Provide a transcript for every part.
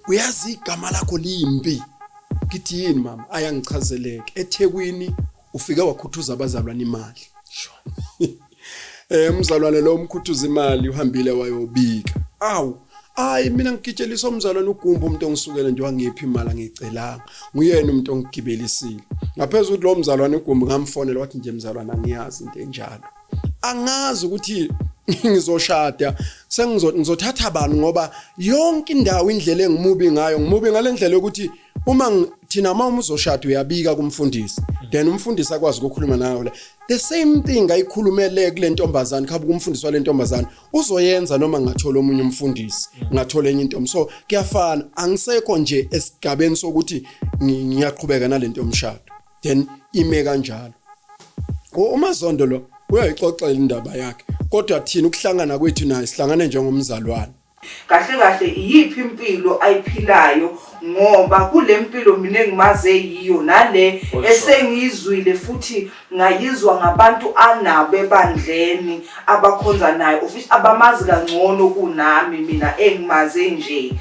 Uyazi igama lakho limbi. Ngithi yini mama? Ayangichazeleke. EThekwini ufike wakhuthuza abazalwane imali. Umzalwane lo umkhuthuza imali uhambile wayobika. Awu, ayi mina ngigitsheliswa umzalwane uGumbi, umuntu ongisukela nje wangipha imali angiyicelanga. Nguyena umuntu ongigibelisile. Ngaphezulu ukuthi lo mzalwane uGumbi ngamfonela wathi nje mzalwane angiyazi into enjalo. Angazi ukuthi ngizoshada sengizothatha bani ngoba yonke indawo indlela engimubi ngayo, ngimubi ngalendlela yokuthi uma thina uma uzoshada uyabika kumfundisi, then umfundisi akwazi ukukhuluma nawe. The same thing ayikhulumele kule ntombazane, khabe kumfundisi wale ntombazane uzoyenza noma ngathola omunye umfundisi, ngathola enye intombi. So kuyafana, angisekho nje esigabeni sokuthi ngiyaqhubeka nalento yomshado, then ime kanjalo. UMazondo lo uyayixoxela indaba yakhe, kodwa thina ukuhlangana kwethu naye sihlangane njengomzalwane. Kahle kahle iyiphi impilo ayiphilayo, ngoba kule mpilo mina engimaze yiyo nale esengiyizwile futhi ngayizwa ngabantu anabo ebandleni abakhonza naye, of which abamazi kangcono kunami mina engimaze nje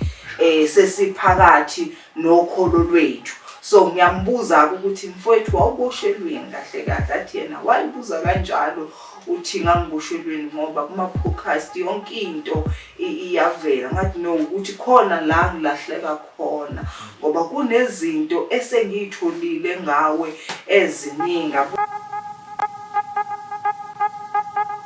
sesiphakathi nokholo lwethu. So ngiyambuza ukuthi mfowethu wawuboshelweni kahle kahle, athi yena wayibuza kanjalo uthi ngangiboshelweni ngoba kuma podcast yonke into iyavela. Ngathi no, ukuthi khona la ngilahleka khona ngoba kunezinto esengiyitholile ngawe eziningi.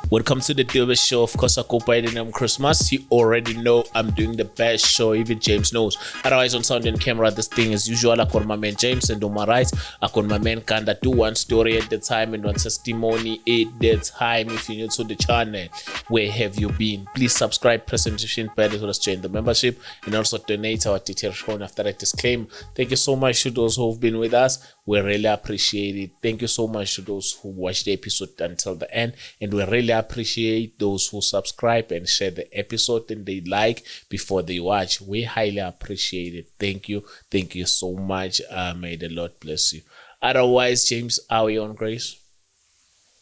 Welcome to the Dube Show. Of course, I go by the name Christmas. You already know I'm doing the best show, even James knows. Otherwise, on sound and camera, this thing as usual. I call my man James, and on my right, I call my man Kanda. Do one story at the time and one testimony at the time. If you're new to the channel, where have you been? Please subscribe, press the notification bell, as well as join the membership, and also donate our details shown after that disclaimer. Thank you so much to those who've been with us. We really appreciate it. Thank you so much to those who watched the episode until the end, and we really appreciate those who subscribe and share the episode and they like before they watch. We highly appreciate it. Thank you. Thank you so much. May the Lord bless you. Otherwise, James, are we on grace?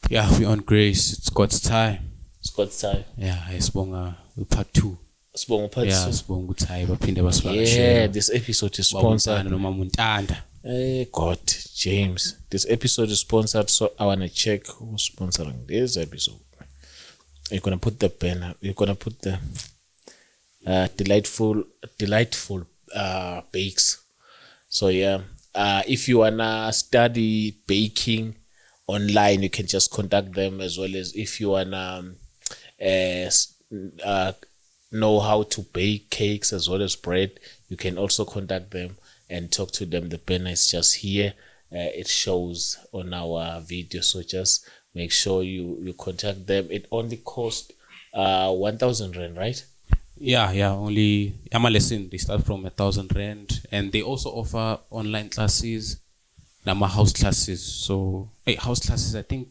Yeah, we're on grace. It's God's time. It's God's time. Yeah, sibonga part 2. Sibonga part 2. Yeah, sibonga ukuthi hayi baphinde basivakashele. Yeah, this episode is sponsored. Noma Muntanda. Hey God, James, this episode is sponsored, so I want to check who's sponsoring this episode. You're going to put the banner, you're going to put the delightful bakes. So yeah, if you want to study baking online, you can just contact them, as well as if you want to know how to bake cakes as well as bread, you can also contact them and talk to them. The banner is just here. It shows on our video, so just make sure you contact them. It only costs 1,000 rand, right? Yeah, only ama lesson, they start from 1,000 rand, and they also offer online classes, nama house classes. So hey, house classes, I think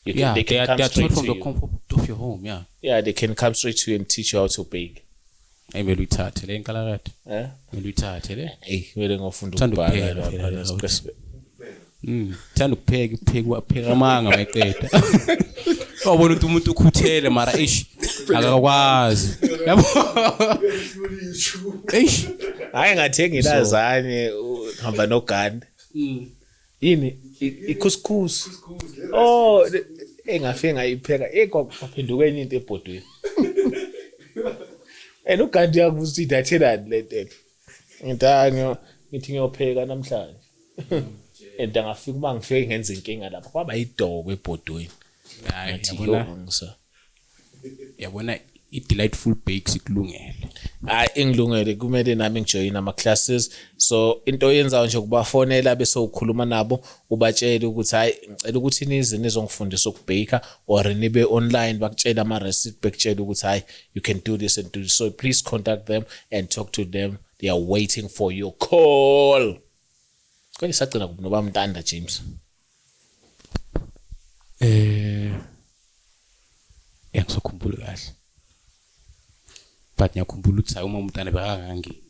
You can, yeah, they can come they are straight taught from to the you. comfort of your home. Yeah, yeah, they can come straight to you and teach you how to bake. Hey, kumele uyithathe le nkalakatha. Eh? Kumele uyithathe le. Hey, kumele ngofunda Thanda ukubhala ukupheka lapha, phela that's le. Christmas. Thanda ukupheka, ukupheka, ukupheka amanga mayiqeda. Wabona ukuthi umuntu ukhuthele mara eish akakwazi. Yabo. Eish. Hayi ngathenga ilazanye uhamba noganda. Yini icouscous. Oh, engafike ngayipheka, kwaphenduka enye into ebhodweni. And uGandhi uyakubuza ukuthi idathelani le nto. Ngithi ngithi ngiyopheka namhlanje. And angafika uma ngifike ngenza inkinga lapha kwaba idoko ebhodweni. Hayi, Ngathi, yabona. yo, ngisa. Yabona i-Delightful Bakes ikulungele. Hayi, ingilungele, kumele nami ngijoyine ama classes. So into oyenzayo nje ukubafonela bese ukhuluma nabo, ubatshele ukuthi hayi ngicela ukuthi nize nizongifundisa ukubhaka, or nibe online bakutshele ama recipe, bakutshele ukuthi hayi you can do this and do this. So please contact them and talk to them. They are waiting for your call. Kwani sagcina kuphi noba Mntanda, James? Ngizokhumbula kahle. But ngiyakhumbula ukuthi hayi uma uMntanda bekangangeni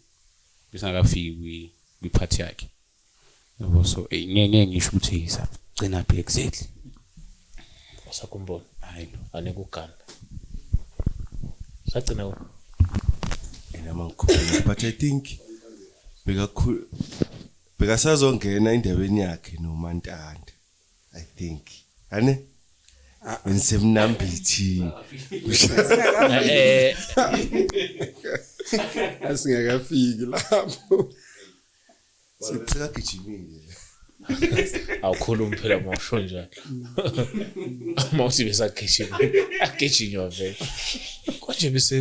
besingakafiki kwi-party yakhe. Yabo, so ngeke ngisho ukuthi isagcina phi exactly. Usakhumbula? Hayi no. Anikugana. Sagcina kuphi? mina mangikhumbula, but I think bekakhulu bekasazongena endabeni yakhe noMantanda, I think ane ngisemnambithi. Asingakafiki lapho. Sekagijimile. Awukhulumi phela mawusho njalo. Mawuthi besagijima, agijinywa vele konje bese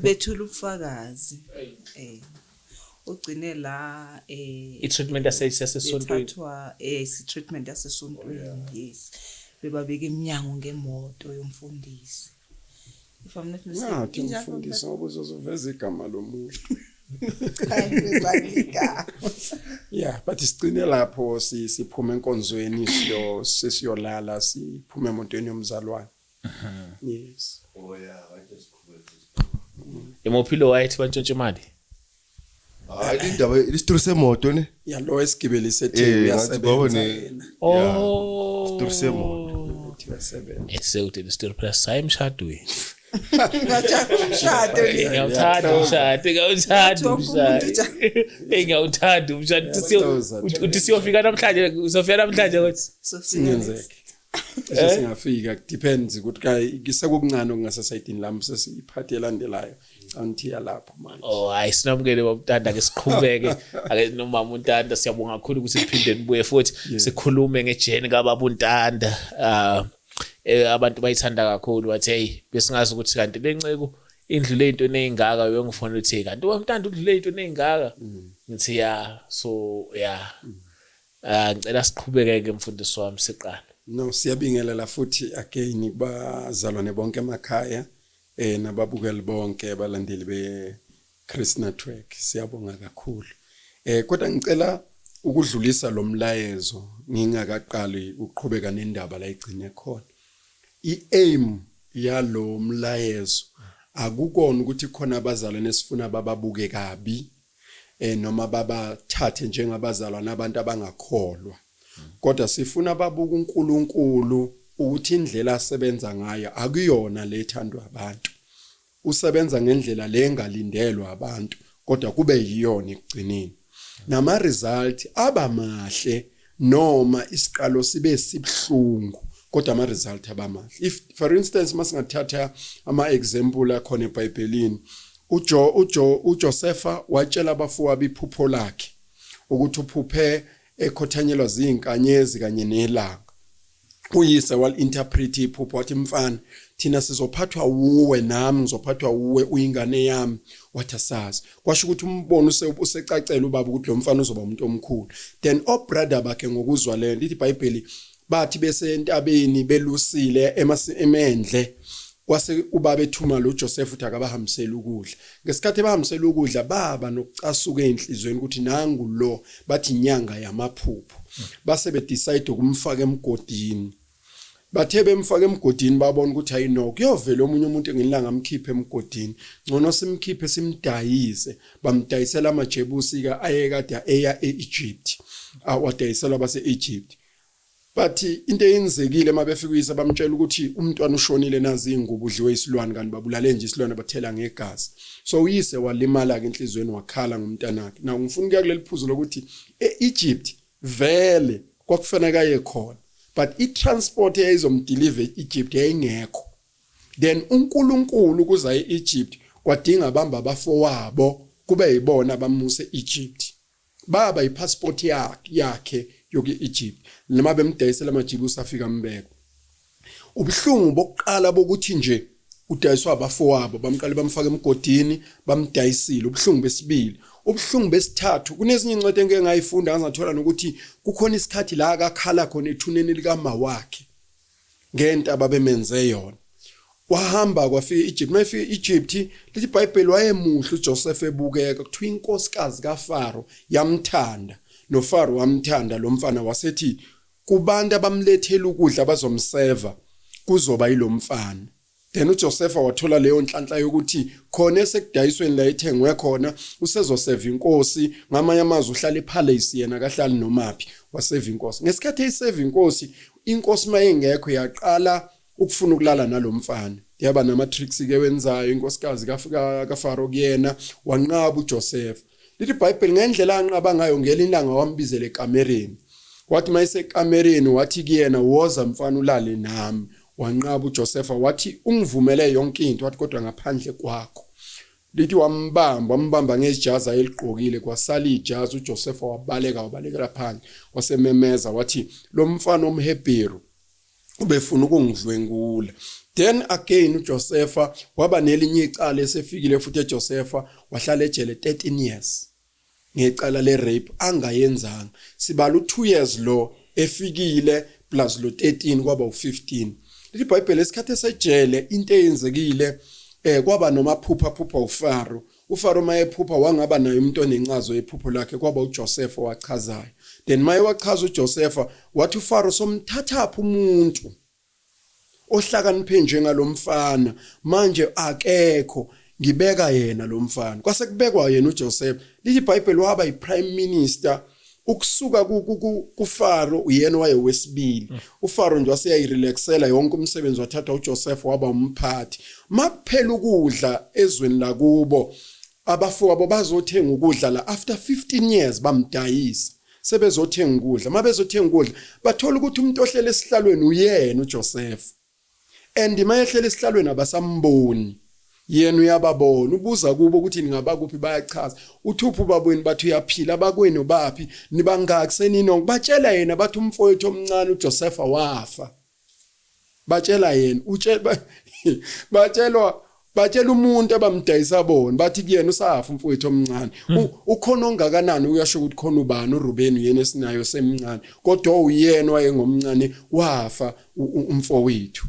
Bethula ubufakazi, ugcine la i-treatment yasesontweni. Bethathwa si treatment yasesontweni, yes. Bebabeka eminyango ngemoto yomfundisi, if I'm not mistaken. Ngathi umfundisi, ngoba uzozuveza igama lomuntu. Injalo. Yeah, but sigcine lapho siphume enkonzweni, siyo sesiyolala, siphume emotweni yomzalwane, yes. Oh yeah, wathi sikhubeke. Imuphi lo wayethi bantshontshe imali? Hayi, indaba isitori semoto ne. Ya, lo esigibelise eThekwini. Ngathi Uyasebenza yena. Oh. Isitori semoto. Ethi uyasebenza. Esekude le story phela, saya emshadweni. Umshado. Ngiyawuthanda umshado, ngiyawuthanda umshado. Ngiyawuthanda umshado. Uthi siyofika namhlanje, usofika namhlanje kodwa. Singenzeke singafika, depends ukuthi ka sekukuncane okungasesayidini lami, sesiyiphathi elandelayo angithi lapho manje. Oh hayi, sinamukele babutanda, ke siqhubeke ake nomama uNtanda. Siyabonga kakhulu ukuthi siphinde nibuye futhi sikhulume nge-journey kababa uNtanda. Abantu bayithanda kakhulu, wathi hey, besingazi ukuthi kanti lenceku indlule into nezingaka. Bengifuna ukuthi kanti wamntanda udlule into nezingaka, ngithi ya, so ya, ngicela siqhubeke ke mfundisi wami, siqale. No, siyabingelela futhi again kubazalwane bonke emakhaya nababukeli bonke, abalandeli be Chris Network, siyabonga kakhulu. Kodwa ngicela ukudlulisa lo mlayezo ngingakaqali ukuqhubeka nendaba la igcine khona. I-aim yalo mlayezo akukona ukuthi khona abazalwane esifuna bababuke kabi noma babathathe njengabazalwane abantu abangakholwa, kodwa sifuna babuka uNkulunkulu, ukuthi indlela asebenza ngayo akuyona lethandwa abantu. Usebenza ngendlela lengalindelwa abantu, kodwa kube yiyona ekugcineni, nama result aba mahle noma isiqalo sibe sibhlungu, kodwa ama result abamahle. If for instance masingathatha ama example akhona eBhayibhelini, uJo uJo uJosepha watshela abafowabo iphupho lakhe ukuthi uphuphe ekhothanyelwa zinkanyezi kanye nelanga. Uyise wal-interpret iphupho, wathi, "Mfana, thina sizophathwa wuwe, nami ngizophathwa wuwe, uyingane yami." Wathi asazi. Kwasho ukuthi umbono usecacela ubaba ukuthi lo mfana uzoba umuntu omkhulu. Then obrother bakhe ngokuzwa leyo, lithi iBhayibheli, bathi besentabeni belusile emendle, kwase ubaba ethuma lo Joseph uthi akabahambisele ukudla. Ngesikhathi ebahambisela ukudla, baba nokucasuka enhlizweni ukuthi nangu lo, bathi inyanga yamaphupho, base bedecide ukumfaka emgodini. Bathe bemfaka emgodini, babona ukuthi hayi no, kuyovela omunye umuntu ngelanga amkhiphe emgodini, ngcono simkhiphe simdayise. Bamdayisela amaJebusi ka ayekade eya eEgypt, wadayisela base-Egypt. But into eyenzekile, mabefika uyise bamtshela ukuthi umntwana ushonile, nazi ingubo, udliwe isilwane, kanti babulale nje isilwane bathela ngegazi. So uyise walimala ke enhlizweni, wakhala ngomntanakhe. Na ngifuna ukuya kuleli phuzu lokuthi eEgypt vele kwakufanele aye khona, but i-transport eyayizomdeliver e-Egypt yayingekho. Then uNkulunkulu ukuze aye e-Egypt kwadinga abamba abafowabo kube yibona abamuse e-Egypt, baba ipassport yakhe yokuya e-Egypt, noma bemdayisela amaJibusi afika mbeko. Ubuhlungu bokuqala bokuthi nje udayiswa abafowabo, bamqale bamfaka emgodini, bamdayisile. Ubuhlungu besibili, ubuhlungu besithathu, kunezinye incwadi engeke ngayifunda ngazathola nokuthi kukhona isikhathi la akakhala khona ethuneni likama wakhe ngento ababemenze yona. Wahamba kwafika eEgypt. Mayifika eEgypt, lithi iBhayibheli wayemuhle uJoseph, ebukeka. Kuthiwa inkosikazi kaFaro yamthanda, noFaro wamthanda lo mfana, wasethi kubantu abamlethela ukudla abazomseva kuzoba yilomfana. Then uJosepha wathola leyo nhlanhla yokuthi khona esekudayisweni la ethengwe khona usezoseva inkosi. Ngamanye amazwi uhlala epalace, yena kahlali nomaphi, waseva inkosi. Ngesikhathi eyiseva inkosi, inkosi mayengekho yaqala ukufuna ukulala nalomfana. Yaba nama tricks ke wenzayo inkosikazi kaFaro kuyena, wanqaba uJoseph. Lithi iBhayibheli ngendlela anqaba ngayo, ngelinye ilanga wambizela ekamereni. Wathi mayisekamereni wathi kuyena, woza mfana ulale nami. Wanqaba uJosepha, wathi ungivumele yonke into, wathi kodwa ngaphandle kwakho. Lithi wambamba, wambamba ngejazi ayeligqokile, kwasala ijazi. UJosepha wabaleka, wabalekela phandle, wasememeza wathi lo mfana omHebheru ubefuna ukungidlwengula. Then again uJosepha waba nelinye icala esefikile futhi eJosepha, wahlala ejele 13 years ngecala le rape angayenzanga. Sibala u2 years lo efikile plus lo 13, kwaba u15. Lithi iBhayibheli esikhathi esejele into eyenzekile, kwaba nomaphupha phupha uFaro. UFaro mayephupha wangaba naye umuntu onencazo yephupho lakhe, kwaba uJoseph owachazayo. Then maye wachaza uJoseph, wathi uFaro, somthathaphi umuntu ohlakaniphe njengalomfana? Manje akekho, ngibeka yena lo mfana. Kwase kubekwa yena uJoseph. Lithi iBhayibheli waba yiprime minister ukusuka kuFaro, uyena waye wesibili. UFaro nje waseyayirelaxela yonke umsebenzi, wathatha uJoseph waba umphathi. Makuphela ukudla ezweni lakubo, abafowabo bazothenga ukudla la after 15 years bamdayisa, sebezothenga ukudla. Mabezothenga ukudla bathola ukuthi umuntu ohlele esihlalweni uyena uJoseph, and mayehlela esihlalweni abasamboni, yena uyababona. Ubuza kubo ukuthi ningabakuphi, bayachaza. Uthupha ubabweni, bathi uyaphila, abakwenu baphi, nibangaki seninonke? Batshela yena, bathi umfowethu omncane uJosepha wafa. Batshela yena, utshela batshelwa, batshela umuntu abamdayisa bona, bathi kuyena usafa umfowethu omncane. Ukhona ongakanani? Uyasho ukuthi khona ubani, uRuben, uyena esinayo semncane, kodwa uyena wayengomncane, wafa umfowethu.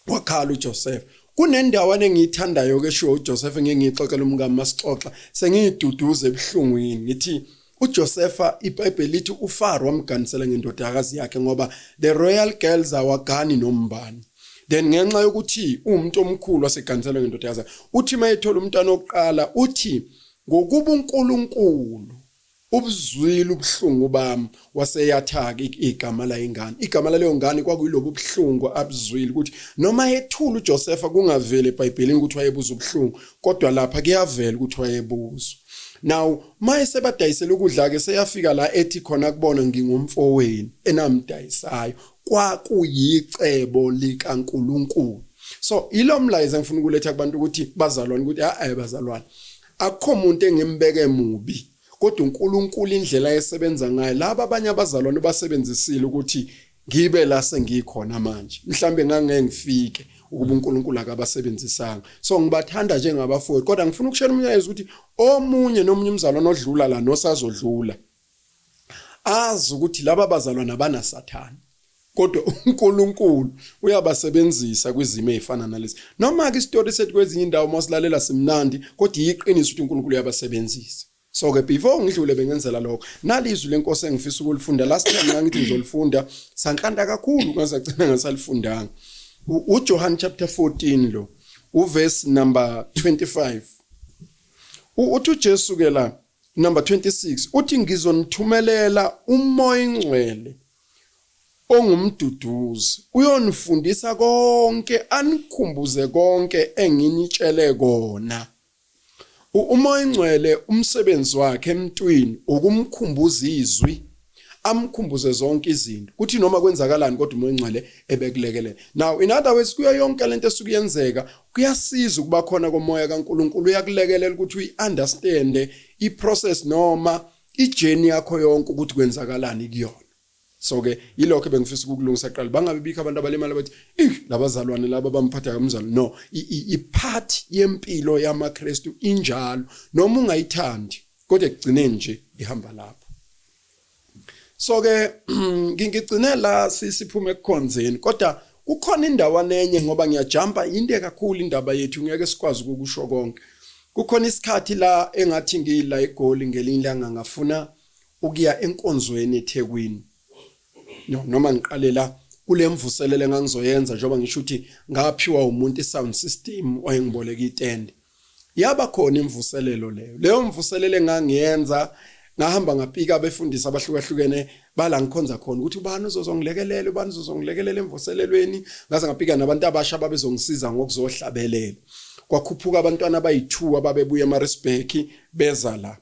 Wakhala uJoseph. Kunendawana engiyithandayo ke sho uJoseph, ngeke ngiyixoxele umngami masixoxa, sengiyiduduza ebuhlungwini. Ngithi uJosepha, iBhayibheli lithi uFaro wamganisela ngendodakazi yakhe, ngoba the royal girls awagani nombani. Then ngenxa yokuthi umuntu omkhulu waseganisela ngendodakazi yakhe, uthi mayethola umntwana oqala, uthi ngokuba uNkulunkulu ubuzwile ubuhlungu bami, waseyathaka igama la ingane. Igama laleyo ngane kwakuyilobu buhlungu abuzwile, ukuthi noma ethula uJosepha kungaveli eBhayibhelini ukuthi wayebuza ubuhlungu, kodwa lapha kuyavela ukuthi wayebuzwa. Now maye sebadayisela ukudla ke, seyafika la ethi khona kubona, ngingumfowenu enamdayisayo, kwakuyicebo likaNkuluNkulu. So ilo mlayezo engifuna ukuletha kubantu ukuthi bazalwane, ukuthi ha bazalwane, akukho umuntu engimbeke mubi, kodwa uNkulunkulu indlela esebenza ngayo, laba abanye abazalwane basebenzisile ukuthi ngibe la sengikhona manje. Mhlambe ngangeke ngifike ukuba uNkulunkulu akabasebenzisanga. So ngibathanda njengabafowethu, kodwa ngifuna ukushela umlayezo ukuthi omunye nomunye umzalwane odlula la nosazodlula azi ukuthi laba bazalwana banasathana, kodwa uNkulunkulu uyabasebenzisa kwizimo ezifana nalezi. Noma ke isitori sethu kwezinye indawo masilalela simnandi, kodwa iqiniso ukuthi uNkulunkulu uyabasebenzisa. So ke before ngidlule, bengenzela lokho. Nalizwi lenkosi engifisa ukulifunda, last time ngangithi ngizolifunda, sanhlanta kakhulu ngazagcina ngasalifundanga. UJohn chapter 14 lo uverse number 25, uthi uJesu ke la number 26, uthi ngizonithumelela uMoya ingcwele ongumduduzi, uyonifundisa konke, anikhumbuze konke enginitshele kona. UMoya ingcwele umsebenzi wakhe emntwini ukumkhumbuza izwi, amkhumbuze zonke izinto, kuthi noma kwenzakalani kodwa uMoya ingcwele ebekulekelela. Now in other words, kuyo yonke lento esukuyenzeka, kuyasiza ukuba khona komoya kaNkuluNkulu, uyakulekelela ukuthi uyiunderstand iprocess noma ijourney yakho yonke, ukuthi kwenzakalani kuyona. So ke yilokho bengifisa ukukulungisa kuqala, bangabe bikho abantu abalimala bathi ih labazalwane laba bamphatha kamzalo. No, ipart yempilo yamaKristu injalo, noma ungayithandi, kodwa ekugcineni nje ihamba lapho. So ke ngigcine la, siphume ekukhonzeni, kodwa kukhona indawana enye, ngoba ngiyajumpa inde kakhulu indaba yethu, ngeke sikwazi ukukusho konke. Kukhona isikhathi la engathi ngila eGoli ngelinye ilanga, ngafuna ukuya enkonzweni eThekwini. No, noma ngiqale la kule mvuselelo engangizoyenza, njengoba ngisho ukuthi ngaphiwa umuntu i-sound system, wayengiboleka itende. Yaba khona imvuselelo leyo. Leyo mvuselelo engangiyenza, Ngahamba ngapika abefundisi abahlukahlukene bala ngikhonza khona ukuthi ubani uzozongilekelela, ubani uzozongilekelela emvuselelweni. Ngaze ngapika nabantu abasha ababezongisiza ngokuzohlabelela. Kwakhuphuka abantwana abayi-2 ababebuya eMaritzburg beza la.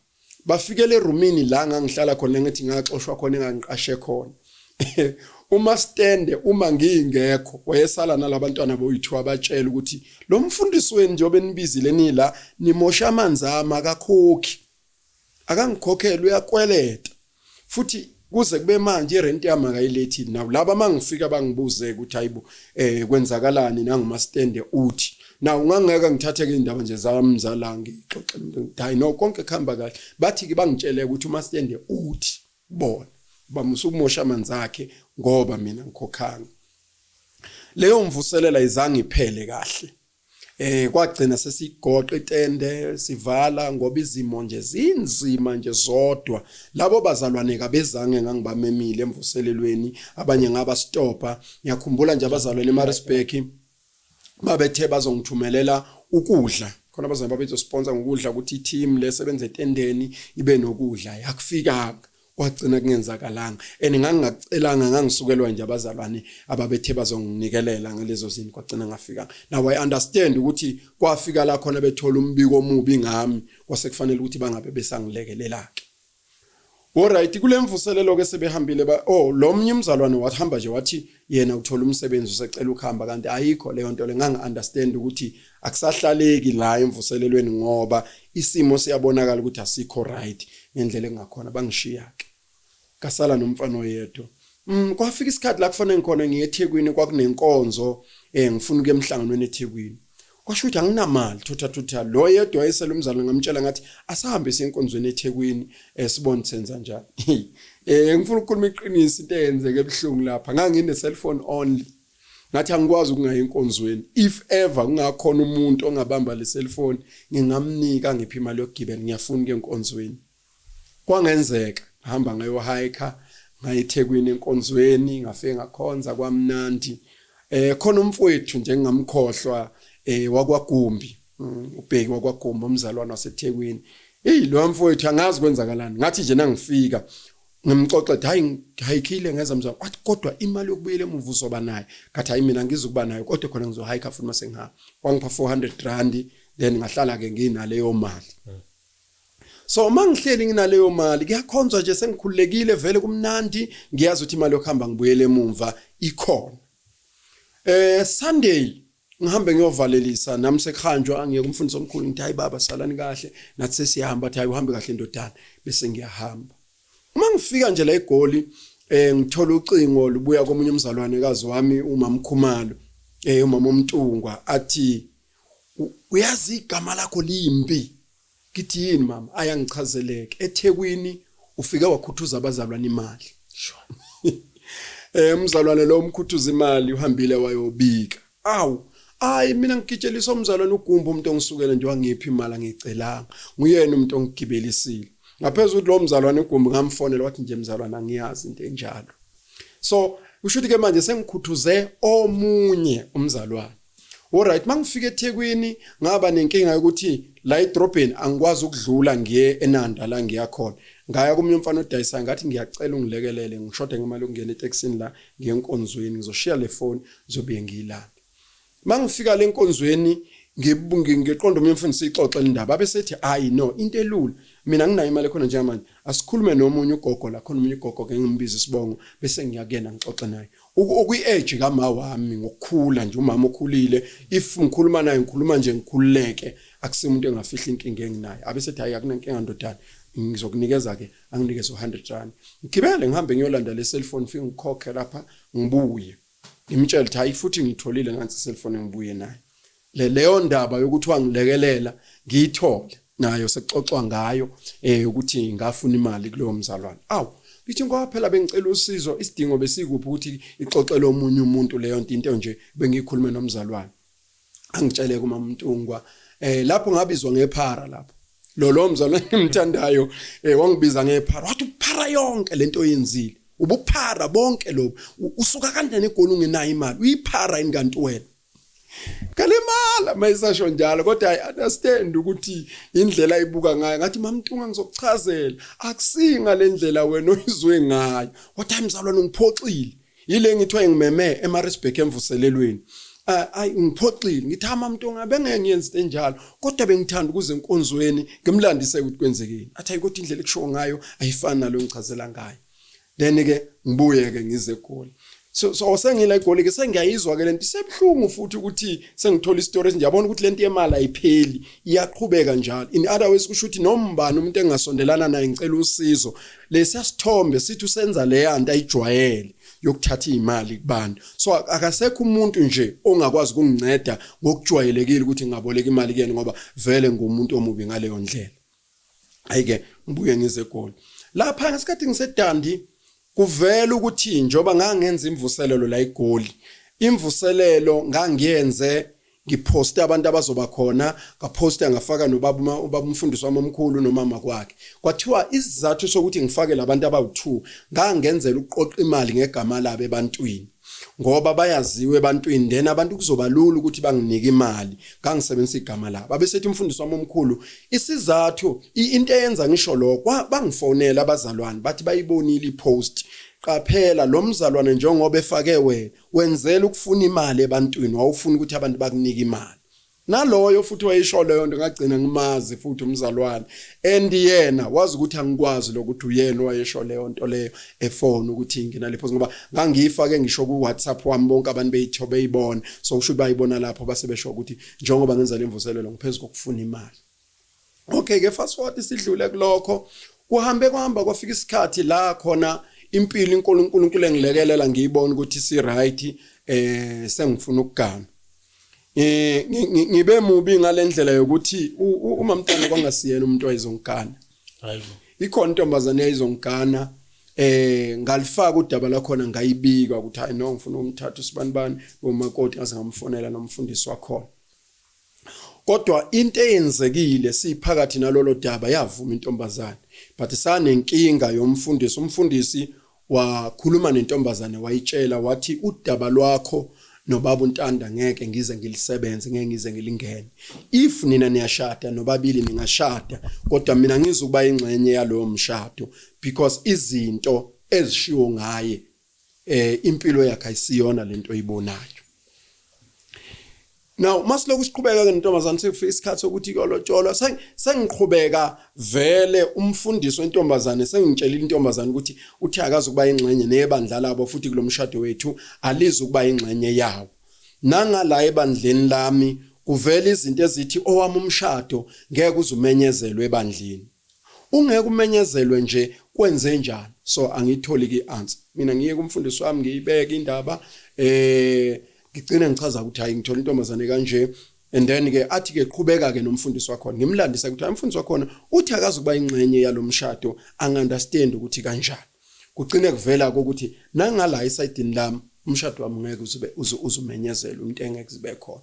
Bafikele erumini la ngangihlala khona ngithi ngaxoshwa khona engangiqashe khona. Umastende uma ngingekho wayesala nalabantwana boyithu abatshela ukuthi lo mfundisi wenu njengoba enibizile nila nimosha amanzi ami akakhokhi. Akangikhokhele uyakweleta. Futhi kuze kube manje irent yami akayilethi naw laba mangifika bangibuze ukuthi hayibo eh kwenzakalani nangumastende uthi na ungangeke ngithathe ke indaba nje zami zala ngixoxe umuntu hayi no konke kuhamba kahle bathi ke bangitshele ukuthi umastende uthi bona bamusa ukumosha amanzi akhe ngoba mina ngikhokhanga leyo mvuselela izange iphele kahle Eh kwagcina sesigoqa itende sivala ngoba izimo nje zinzima nje zodwa. Labo bazalwane kabezange ngangibamemile emvuselelweni abanye ngaba stopa. Ngiyakhumbula nje abazalwane eMaritzburg babethe bazongithumelela ukudla. Khona abazalwane babezosponsor ngokudla ukuthi i-team lesebenza etendeni ibe nokudla. Yakufikanga. Kwagcina kungenzakalanga and ngangingakucelanga ngangisukelwa nje abazalwane ababethe bazonginikelela ngalezo zinto kwagcina ngafika. Now I understand ukuthi kwafika la khona bethola umbiko omubi ngami kwase kufanele ukuthi bangabe besangilekelela ke. Alright kule mvuselelo ke sebehambile ba oh lo mnye umzalwane wahamba nje wathi yena uthola umsebenzi usecela ukuhamba kanti ayikho leyo nto le ngangi understand ukuthi Akusahlaleki la emvuselelweni ngoba isimo siyabonakala ukuthi asikho right ngendlela engakhona bangishiya ke. Ngasala nomfana oyedwa. Kwafika isikhathi la kufanele ngikhona ngiye eThekwini kwakunenkonzo eh ngifuna ukuya emhlanganweni eThekwini. Kwasho ukuthi anginamali thutha thutha lo yedwa wayesele umzalwane ngamtshela ngathi asahambe siye enkonzweni eThekwini eh sibone senza njani. Eh ngifuna ukukhuluma iqiniso into eyenzeke ebuhlungu lapha ngangine cellphone only. Ngathi angikwazi ukungayi enkonzweni. If ever kungakhona umuntu ongabamba le cellphone ngingamnika ngiphi imali yokugibela ngiyafuna ukuya enkonzweni. Kwangenzeka ngahamba ngayo hiker ngaya eThekwini enkonzweni ngafike ngakhonza kwamnandi. Eh khona umfowethu nje engingamkhohlwa eh wakwaGumbi uBheki wakwaGumbi umzalwane waseThekwini. Hey lo mfowethu angazi kwenzakalani. Ngathi nje nangifika ngimxoxe athi hayi ngihayikhile ngeza mzwa wathi kodwa imali yokubuyela emuva uzoba nayo ngathi hayi mina ngizukuba nayo kodwa khona ngizohayikha futhi mase ngihamba wangipha 400 rand then ngahlala ke nginaleyo mali so uma ngihleli nginaleyo mali kuyakhonzwa nje sengikhululekile vele kumnandi ngiyazi ukuthi imali yokuhamba ngibuyele emumva ikhona eh Sunday ngihambe ngiyovalelisa nami sekuhanjwa ngiye kumfundisi omkhulu ngithi hayi baba salani kahle nathi sesiyahamba athi hayi uhambe kahle ndodana bese ngiyahamba uma ngifika nje la eGoli eh ngithola ucingo lubuya komunye umzalwane kazi wami umamkhumalo eh umama omntungwa athi uyazi igama lakho limbi Ngithi yini mama? Ayangichazeleke. EThekwini ufike wakhuthuza abazalwane imali. Sure. Eh umzalwane lo umkhuthuza imali uhambile wayobika. Awu, ayi mina ngigitsheliswa umzalwane uGumbi umuntu ongisukele nje wangipha imali angiyicelanga. Nguyena umuntu ongigibelisile. Ngaphezulu ukuthi lo mzalwane uGumbi ngamfonela wathi nje mzalwane angiyazi into enjalo. So kusho ukuthi ke manje sengikhuthuze omunye umzalwane. Alright mangifika eThekwini ngaba nenkinga yokuthi la edrobheni angikwazi ukudlula ngiye eNanda la ngiya khona. Ngaya komunye umfana odayisayo ngathi ngiyacela ungilekelele ngishode ngemali yokungena etekisini la ngiye enkonzweni ngizoshiya le phone ngizobuye ngiyilande. Mangifika le nkonzweni ngiqonda omunye umfundisi ixoxe le ndaba abesethi hayi no into elula mina nginayo imali ekhona njengamanje asikhulume nomunye ugogo la khona omunye ugogo ke ngimbiza isibongo bese ngiya kuyena ngixoxe naye Okwi-age kama wami ngokukhula nje umama okhulile if ngikhuluma naye ngikhuluma nje ngikhululeke akusiyo umuntu engafihla inkinga enginayo abesethi hayi akunankinga ndodana ngizokunikeza ke anginikeze u-100 rand ngigibele ngihambe ngiyolanda le cellphone ngifike ngikhokhe lapha ngibuye ngimtshele ukuthi hayi futhi ngitholile nansi cellphone engibuye nayo Le leyo ndaba yokuthi wangilekelela ngiyithole nayo sekuxoxwa ngayo eh ukuthi ngafuna imali kulowo mzalwane. Awu ngithi ngoba phela bengicela usizo isidingo besikuphi ukuthi ixoxele omunye umuntu leyo nto into nje bengiyikhulume nomzalwane. Angitshele kuma Mntungwa eh lapho ngabizwa ngephara lapho. Lo lo mzalwane engimthandayo eh wangibiza ngephara wathi uphara yonke lento oyenzile. Ubuphara bonke lobu. Usuka kanjani eGoli ungenayo imali? Uyiphara yini kanti wena? Kalimala mayisasho njalo kodwa I understand ukuthi indlela ayibuka ngayo. Ngathi mamntunga ngizokuchazela, akusinga le ndlela wena oyizwe ngayo. Wathi hayi mzalwane ungiphoxile. Yile ngithiwa ngimeme eMaritzburg emvuselelweni. Ayi ngiphoxile, ngithi ha mamntunga bengeke ngiyenze into enjalo, kodwa bengithanda ukuze enkonzweni ngimlandise ukuthi kwenzekeni. Athi hayi kodwa indlela ekusho ngayo ayifani nalo ngichazela ngayo. Then ke ngibuye ke ngize eGoli. So sengila eGoli ke sengiyayizwa ke lento isebuhlungu futhi ukuthi sengithola isitori ngiyabona ukuthi lento yemali ayipheli, iyaqhubeka njalo. In other words kusho ukuthi nombani umuntu engasondelana naye ngicela usizo, lesiyasithombe sithi usenza leya nto ayijwayele yokuthatha imali kubantu. So akasekho umuntu nje ongakwazi ukunginceda ngokujwayelekile ukuthi ngingaboleka imali kuyena ngoba vele ngumuntu omubi ngaleyo ndlela. Ayike ngibuye ngize eGoli. Lapha ngesikhathi ngiseDundee kuvela ukuthi njoba ngangenza imvuselelo la eGoli, imvuselelo ngangiyenze ngiphoste abantu abazoba khona, ngaphosta ngafaka nobaba ubaba umfundisi wami omkhulu nomama kwakhe. Kwathiwa isizathu sokuthi ngifake labantu abawu2 ngangenzela ukuqoqa imali ngegama labo ebantwini, ngoba bayaziwe ebantwini, then abantu kuzoba lula ukuthi banginike imali, ngangisebenzisa igama labo. Abesethi umfundisi wami omkhulu isizathu into eyenza ngisho lokho, bangifonela abazalwane bathi bayibonile ipost, qaphela lo mzalwane njengoba efake wena wenzela ukufuna imali ebantwini, wawufuna ukuthi abantu bakunike imali. Naloyo futhi wayisho leyo nto, ngagcina ngimazi futhi umzalwane, and yena wazi ukuthi angikwazi lokuthi uyena owayesho leyo nto leyo efone ukuthi ngina le post, ngoba ngangiyifake ngisho ku WhatsApp wami bonke abantu beyitho beyibona. So kusho ukuthi bayibona lapho base besho ukuthi njengoba ngenza lemvuselelo ngiphezulu kokufuna imali. Okay ke fast forward sidlule kulokho, kuhambe kwahamba kwafika isikhathi la khona impilo iNkulunkulu engilekelela ngiyibona ukuthi si right, sengifuna ukugana. Ngibe mubi ngalendlela yokuthi umamntana kwangasiyena umuntu wayezongigana. Hayibo. Ikhona intombazane eyayizongigana, ngalifaka udaba lakhona ngayibika ukuthi hayi no ngifuna umthatha usibanibani umakoti, ngaze ngamfonela nomfundisi wakhona. Kodwa into eyenzekile siphakathi nalolo daba, yavuma intombazane, but sanenkinga yomfundisi. Umfundisi wakhuluma nentombazane wayitshela wathi udaba lwakho nobaba uNtanda ngeke ngize ngilisebenze, ngeke ngize ngilingene. If nina niyashada nobabili ningashada, kodwa mina ngizokuba ingxenye yalowo mshado, because izinto ezishiwo ngaye impilo yakhe ayisiyona lento oyibonayo. Now masiloku siqhubeka ke nentombazane, sekufika isikhathi sokuthi kuyolotsholwa, sengiqhubeka vele umfundisi wentombazane sengitshelile intombazane ukuthi uthi akazi ukuba ingxenye nebandla labo, futhi kulomshado wethu alizi ukuba ingxenye yawo. Nangala ebandleni lami kuvela izinto ezithi owami umshado ngeke uzumenyezelwe ebandleni. Ungeke umenyezelwe nje kwenze njani? So angiyitholi ke answer. Mina ngiye kumfundisi wami ngiyibeke indaba, ngigcine ngichaza ukuthi hayi ngithola intombazane kanje, and then ke athi ke qhubeka ke nomfundisi wakhona, ngimlandisa ukuthi hayi umfundisi wakhona uthi akazi ukuba ingxenye yalomshado, angunderstand ukuthi kanjani. Kugcine kuvela ukuthi nangala esayidini lami umshado wami ngeke uzube uzumenyezelwe, umuntu engeke zibe khona.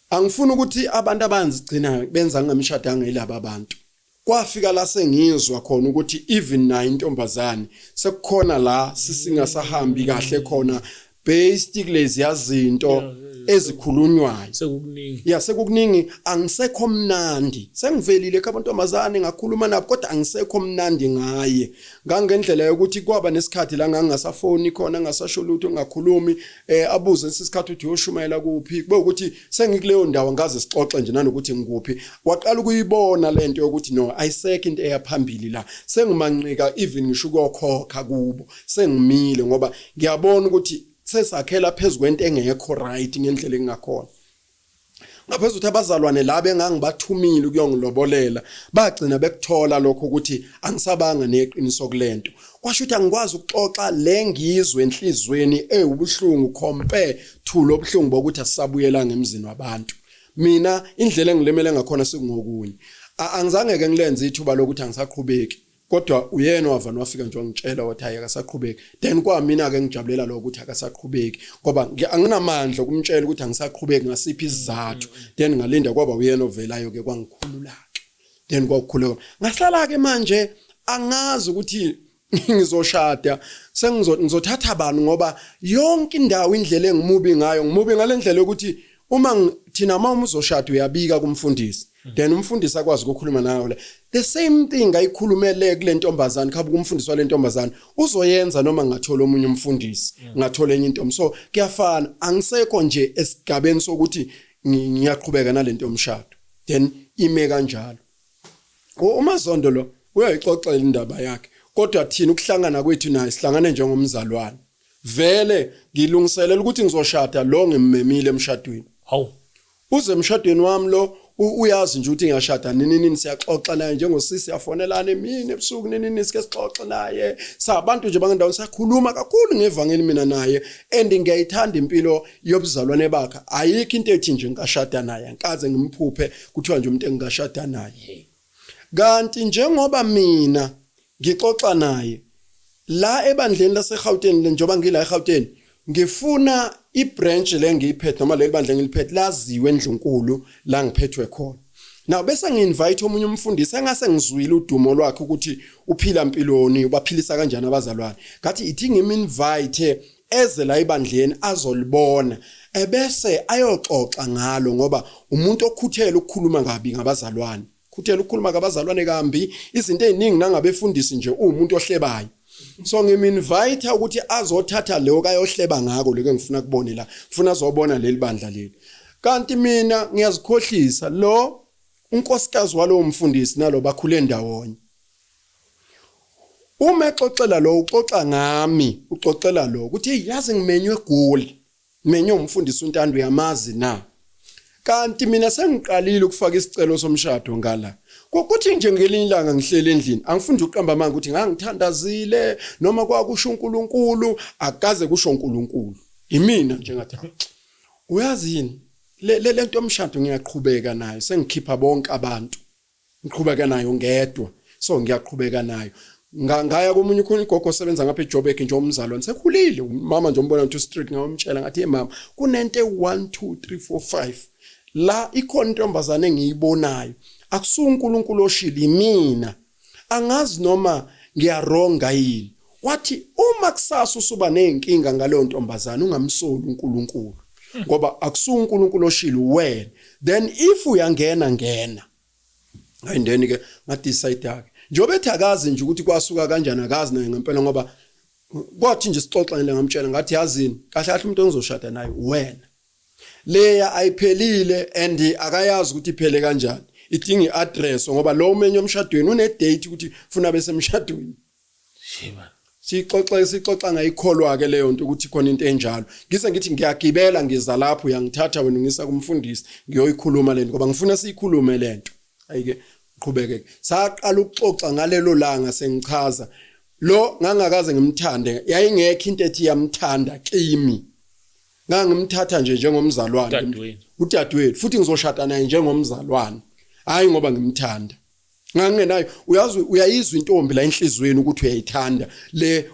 Angifuni ukuthi abantu abanzigcina benza ngamshadanga yilaba abantu. Kwafika la sengizwa khona ukuthi even nayo intombazane sekukhona la sisingasahambi kahle khona based kulezi yazinto ezikhulunywayo. Sekukuningi. Ya sekukuningi, angisekho mnandi. Sengivelile ekhaya ntombazane ngakhuluma nabo, kodwa angisekho mnandi ngaye. Ngangendlela yokuthi kwaba nesikhathi la ngangasafoni khona, ngasasho lutho, ngingakhulumi, abuze isikhathi ukuthi uyoshumayela kuphi, kube ukuthi sengikuleyo ndawo ngaze sixoxe nje nanokuthi ngikuphi. Waqala ukuyibona lento yokuthi no ayisekho into eyaphambili la, sengimanqika even ngisho ukuyokhokha kubo, sengimile ngoba ngiyabona ukuthi sesakhela phezulu kwento engekho right ngendlela engakhona. Ngaphezulu ukuthi abazalwane laba engangibathumile ukuyongilobolela bagcina bekuthola lokho ukuthi angisabanga neqiniso kulento. Kwasho ukuthi angikwazi ukuxoxa le ngizwe enhlizweni ewubuhlungu compare to lobuhlungu bokuthi asisabuyelanga emzini wabantu. Mina indlela engilemele ngakhona sekungokunye. Angizange ke ngilenze ithuba lokuthi angisaqhubeki, kodwa uyena wavana wafika nje wangitshela wathi hayi akasaqhubeki. Then kwamina ke ngijabulela lokho ukuthi akasaqhubeki, ngoba anginamandla okumtshela ukuthi angisaqhubeki ngasiphi isizathu. Then ngalinda kwaba uyena ovelayo ke kwangikhulula ke, then kwakukhuleka ngahlala ke manje angazi ukuthi Ngizoshada sengizo ngizothatha bani ngoba yonke indawo indlela engimubi ngayo ngimubi ngalendlela yokuthi uma thina uma uzoshada uyabika kumfundisi then umfundisi akwazi ukukhuluma nawe le the same thing ayikhulumele kule ntombazane khabe kumfundisi wale ntombazane uzoyenza noma ngathola omunye umfundisi ngathola enye intombi so kuyafana angisekho nje esigabeni sokuthi ngiyaqhubeka nalento yomshado then ime kanjalo uMazondo lo uyayixoxela indaba yakhe kodwa thina ukuhlangana kwethu naye sihlangane njengomzalwane vele ngilungiselela ukuthi ngizoshada lo ngimmemile emshadweni hawu uze emshadweni wami lo uyazi nje ukuthi ngiyashada nini nini siyaxoxa naye njengosisi yafonelana emini ebusuku nini nini sike sixoxe naye sabantu nje bangendawo sakhuluma kakhulu ngevangeli mina naye and ngiyayithanda impilo yobuzalwane bakhe ayikho into ethi nje ngikashada naye angikaze ngimphuphe kuthiwa nje umuntu engikashada naye kanti njengoba mina ngixoxa naye la ebandleni laseGauteng njengoba ngila eGauteng ngifuna ibranch le ngiyiphethe noma leli bandla engiliphethe laziwe endlunkulu la ngiphethwe khona now bese ngi-invite omunye umfundisi engase ngizwile udumo lwakhe ukuthi uphila mpiloni ubaphilisa kanjani abazalwane ngathi ithi ngim-invite eze la ebandleni azolibona ebese ayoxoxa ngalo ngoba umuntu okhuthele ukukhuluma kabi ngabazalwane khuthele ukukhuluma ngabazalwane kambi izinto eziningi nangabefundisi nje uwumuntu ohlebayo so ngim-invite ukuthi azothatha leyo kayohleba ngako lokho engifuna kubone la ngifuna azobona leli bandla leli kanti mina ngiyazikhohlisa lo unkosikazi walowo mfundisi nalo bakhule ndawonye Uma exoxela lo uxoxa ngami, uxoxela lo ukuthi hey yazi ngimenywe eGoli. Ngimenywe umfundisi uNtando uyamazi na? Kanti mina sengiqalile ukufaka isicelo somshado ngala. Kuthi nje ngelinye ilanga ngihleli endlini, angifuni nje ukuqamba amanga ukuthi ngangithandazile noma kwakusho uNkulunkulu, akaze kusho uNkulunkulu. Imina nje ngathi uyazi yini le lento yomshado ngiyaqhubeka nayo sengikhipha bonke abantu. ngiqhubeka nayo ngedwa so ngiyaqhubeka nayo ngaya komunye khona ugogo osebenza ngapha eJoburg nje umzalwane sekhulile umama nje umbona ukuthi street ngawumtshela ngathi hey mama kunento 1 2 3 4 5 la ikhona intombazane engiyibonayo akusuka uNkulunkulu oshilo imina angazi noma ngiyaronga yini wathi uma kusasa usuba nezinkinga ngaleyo ntombazane ungamsoli uNkulunkulu ngoba akusuka uNkulunkulu oshilo wena then if uyangena ngena hayi then ke ngadecide ke njengoba ethi akazi nje ukuthi kwasuka kanjani akazi naye ngempela ngoba kwathi nje sixoxa nje ngamtshela ngathi yazini kahle kahle umuntu engizoshada naye wena leya ayiphelile and akayazi ukuthi iphele kanjani idinga iaddress ngoba lo umenye omshadweni une date ukuthi funa bese emshadweni Sheba. Sixoxa sixoxa ngayikholwa ke leyo nto ukuthi khona into enjalo. Ngise ngithi ngiyagibela ngiza lapho uyangithatha wena ungisa kumfundisi ngiyoyikhuluma lento ngoba ngifuna siyikhulume lento. Ayike qhubeke. Saqala ukuxoxa ngalelo langa sengichaza. Lo ngangakaze ngimthande yayingekho into ethi yamthanda kimi. Ngangimthatha nje njengomzalwane. Udadewenu. Udadewethu futhi ngizoshada naye njengomzalwane. Hayi ngoba ngimthanda. Ngangenayo uyazi uyayizwa intombi la enhlizweni ukuthi uyayithanda le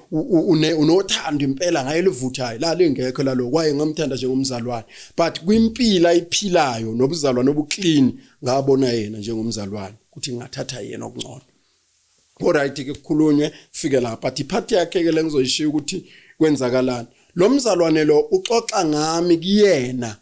unothando impela ngaye livuthayo la lingekho lalo kwaye ngamthanda njengomzalwane but kwimpilo ayiphilayo nobuzalwane obuclean ngabona yena njengomzalwane ukuthi ngingathatha yena okungcono Alright ke kukhulunywe fike lapha but iphathi yakhe ke lengizoyishiya ukuthi kwenzakalani lo mzalwane lo uxoxa ngami kuyena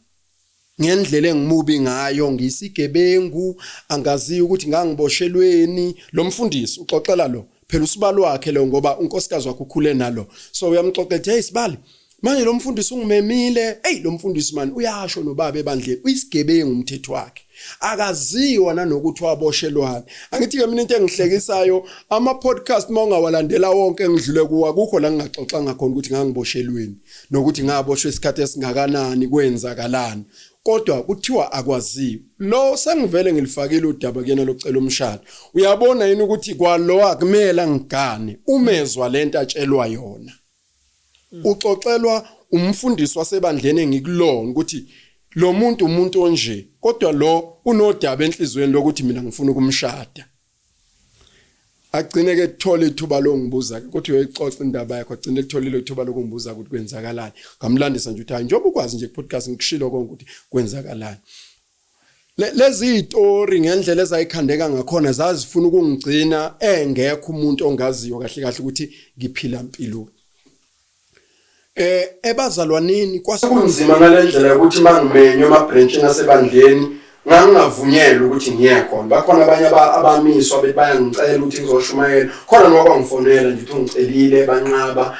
ngendlela engimubi ngayo ngisigebengu angazi ukuthi ngangiboshelweni lo mfundisi uxoxela lo phela usibalo wakhe lo ngoba unkosikazi wakhe ukhule nalo so uyamxoxela hey sibali manje lo mfundisi ungimemile hey lo mfundisi man uyasho nobaba ebandleni uyisigebengu umthetho wakhe akaziwa nanokuthi waboshelwani angithi ke mina into engihlekisayo ama podcast mawungawalandela wonke engidlule kuwa akukho la ngingaxoxanga khona ukuthi ngangiboshelweni nokuthi ngaboshwa isikhathi esingakanani kwenzakalani kodwa kuthiwa akwaziwa lo sengivele ngilifakile udaba kuyena lokucela umshado uyabona yini ukuthi kwalo akumele angigane umezwa lento atshelwa yona uxoxelwa umfundisi wasebandleni engikulona ukuthi lo muntu umuntu onje kodwa lo unodaba enhlizweni lokuthi mina ngifuna ukumshada agcine ke thola ithuba longibuza ke kodwa uyoyixoxa indaba yakho agcine etholile ithuba lokungibuza ukuthi kwenzakalani ngamlandisa nje ukuthi hayi njengoba ukwazi nje podcast ngikushilo konke ukuthi kwenzakalani. Lezi izitori ngendlela ezayikhandeka ngakhona zazifuna ukungigcina engekho umuntu ongaziyo kahle kahle ukuthi ngiphila mpilo. Ebazalwaneni kwase kunzima ngalendlela yokuthi mangimenywe emabranchini asebandleni ngangingavunyelwa ukuthi ngiye khona. Bakhona abanye abamiswa bethi bayangicela ukuthi ngizoshumayela. Khona noma kwangifonela nje ukuthi ungicelile banqaba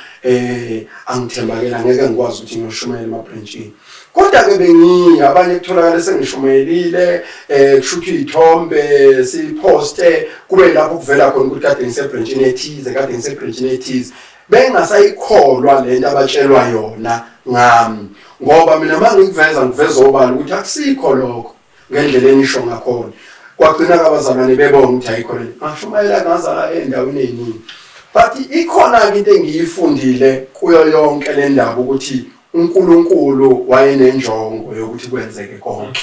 angithembakele angeke ngikwazi ukuthi ngiyoshumayela emabranchini. Kodwa ke bengiya abanye kutholakala sengishumayelile kushuthwa iy'thombe siposte kube lapho kuvela khona ukuthi kade ngisebranchini ethize kade ngisebranchini ethize. Bengasayikholwa lento abatshelwa yona ngami ngoba mina mangikuveza ngiveza obala ukuthi akusikho lokho ngendlela enisho ngakhona. Kwagcina abazalwane bebonga ukuthi ayikho lento. Ngashumayela ngaza endaweni eziningi. But ikhona-ke into engiyifundile kuyo yonke le ndaba ukuthi uNkulunkulu wayenenjongo yokuthi kwenzeke konke.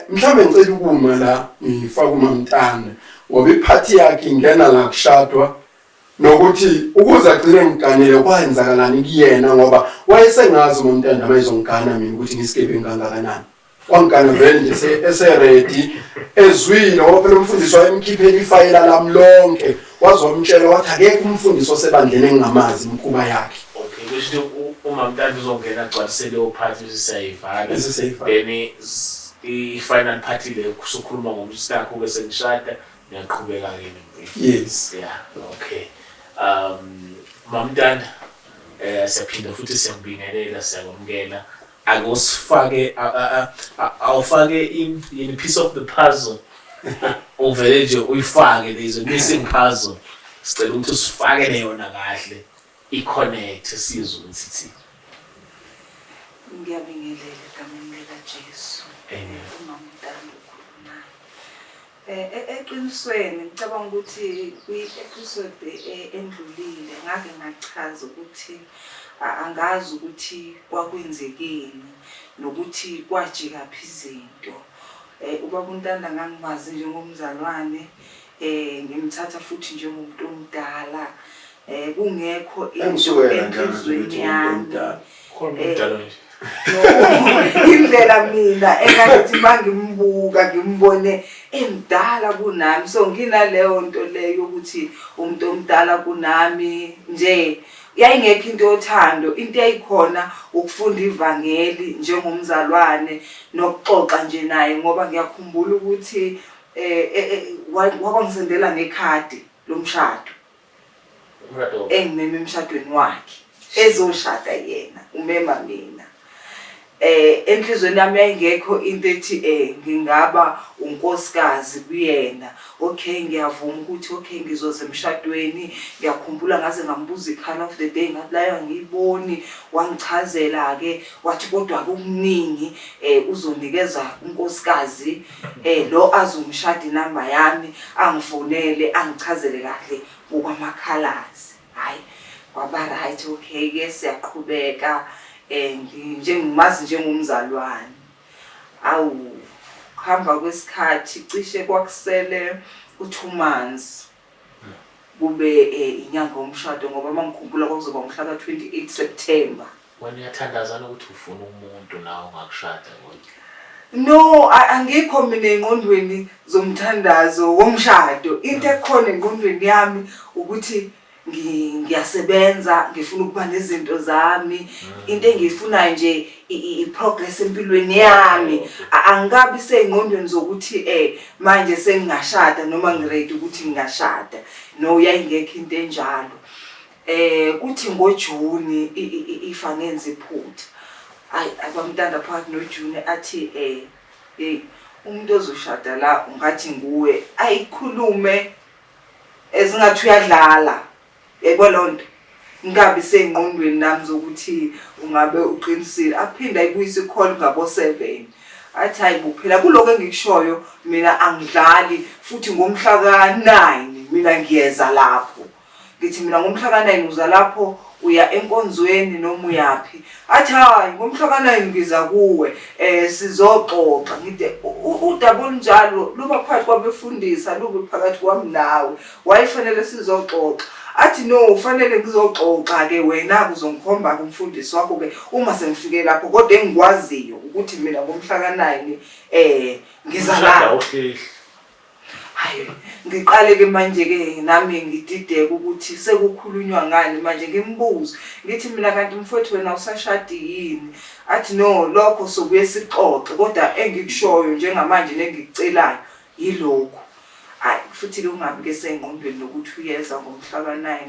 Mhlambe ngicela ukuma la ngifake uMamntana ngoba iphathi yakhe ingena la kushadwa nokuthi ukuze agcine ngiganile kwenzakalani kuyena ngoba wayesengazi uMamntana mayezongigana mina ukuthi ngisigebengu kangakanani. Wangigana vele nje eseready ezwile ngoba phela umfundisi wayemkhiphela ifayela lami lonke waze wamtshela wathi akekho umfundisi osebandleni engingamazi imikhuba yakhe. Okay, kusho ukuthi uMamntana uzongena agcwalise leyo part bese siyayivala. Bese siyayivala. Then i-final part le usukhuluma ngomstakho bese nishada niyaqhubeka-ke nempilo. Yes. Yeah, okay. Mamntana, siyaphinda futhi siyakubingelela, siyakwamukela. Ake usifake awufake in piece of the puzzle. Uvele nje uyifake, there is a missing puzzle. Sicela ukuthi usifakele yona kahle i-connect sizwe ukuthi ithini. Ngiyabingelela egameni likaJesu. Amen. UMamntana okhulumayo. Eqinisweni ngicabanga ukuthi kwi-episode endlulile ngake ngachaza ukuthi angazi ukuthi kwakwenzekeni nokuthi kwajikaphi izinto. Ubaba uNtanda ngangimazi njengomzalwane, ngimthatha futhi njengomuntu omdala, kungekho into Engisukela njalo nje enhliziyweni bethi umuntu yami. omdala. Khona umuntu omdala nje. Indlela mina engangithi mangimbuka ngimbone emdala kunami, so nginaleyo nto leyo yokuthi umuntu omdala kunami nje yayingekho into yothando. Into eyayikhona ukufunda ivangeli njengomzalwane nokuxoxa nje naye, ngoba ngiyakhumbula ukuthi wakwangisendela nekhadi lomshado engimema emshadweni wakhe, ezoshada yena umema mina. Enhlizweni yami yayingekho into ethi ngingaba unkosikazi kuyena. Okay, ngiyavuma ukuthi okay ngizoza emshadweni. Ngiyakhumbula ngaze ngambuza i-colour of the day, ngathi layo angiyiboni. Wangichazela-ke wathi kodwa kukuningi uzonikeza unkosikazi lo azomshada inamba yami, angifonele angichazele kahle ngokwama-colours. Hhayi, kwaba right, okay-ke siyaqhubeka njengimazi njengomzalwane. Awu, kuhamba kwesikhathi cishe kwakusele u-2 months kube inyanga yomshado, ngoba uma ngikhumbula kwakuzoba ngomhla ka-28 September. Wena uyathandazana ukuthi ufuna umuntu nawe ongakushada kodwa? No, angikho mina engqondweni zomthandazo womshado. Into ekhona engqondweni yami ukuthi ngiyasebenza, ngifuna ukuba nezinto zami. Into engiyifunayo nje i-progress empilweni yami. Angikabi sey'ngqondweni zokuthi manje sengingashada noma ngiready ukuthi ngingashada. No, yayingekho into enjalo. Kuthi ngoJuni if angenzi iphutha, ayi abamntanda phakathi noJuni athi hey umuntu ozoshada la ungathi nguwe, ayikhulume ezingathi uyadlala. Yayibona leyo nto, ngingabi sey'ngqondweni nami zokuthi ungabe uqinisile. Aphinde ayibuyise i-call ngabo-7, athi hayi bo phela kuloko engikushoyo mina angidlali, futhi ngomhla ka-9 mina ngiyeza lapho. Ngithi mina ngomhla ka-9 uza lapho, uya enkonzweni noma uyaphi? Athi hayi ngomhla ka-9 ngiza kuwe, sizoxoxa. Ngide udaba olunjalo luba phakathi kwabefundisi, alubi phakathi kwami nawe. Wayefanele sizoxoxa. Athi no fanele ngizoxoxa ke wena uzongikhomba kumfundisi wakho ke uma sengifike lapho, kodwa engikwaziyo ukuthi mina ngomhla ka-9 ngiza la. Awuhlehli. Hayi, ngiqale ke manje ke nami ngidideke ukuthi sekukhulunywa ngani manje, ngimbuze ngithi mina kanti mfowethu wena usashadi yini? Athi no, lokho sobuye sixoxe, kodwa engikushoyo njengamanje nengikucelayo yilokhu. Hayi, futhi ke ungabi ke sengqondweni nokuthi uyeza ngomhla ka-9.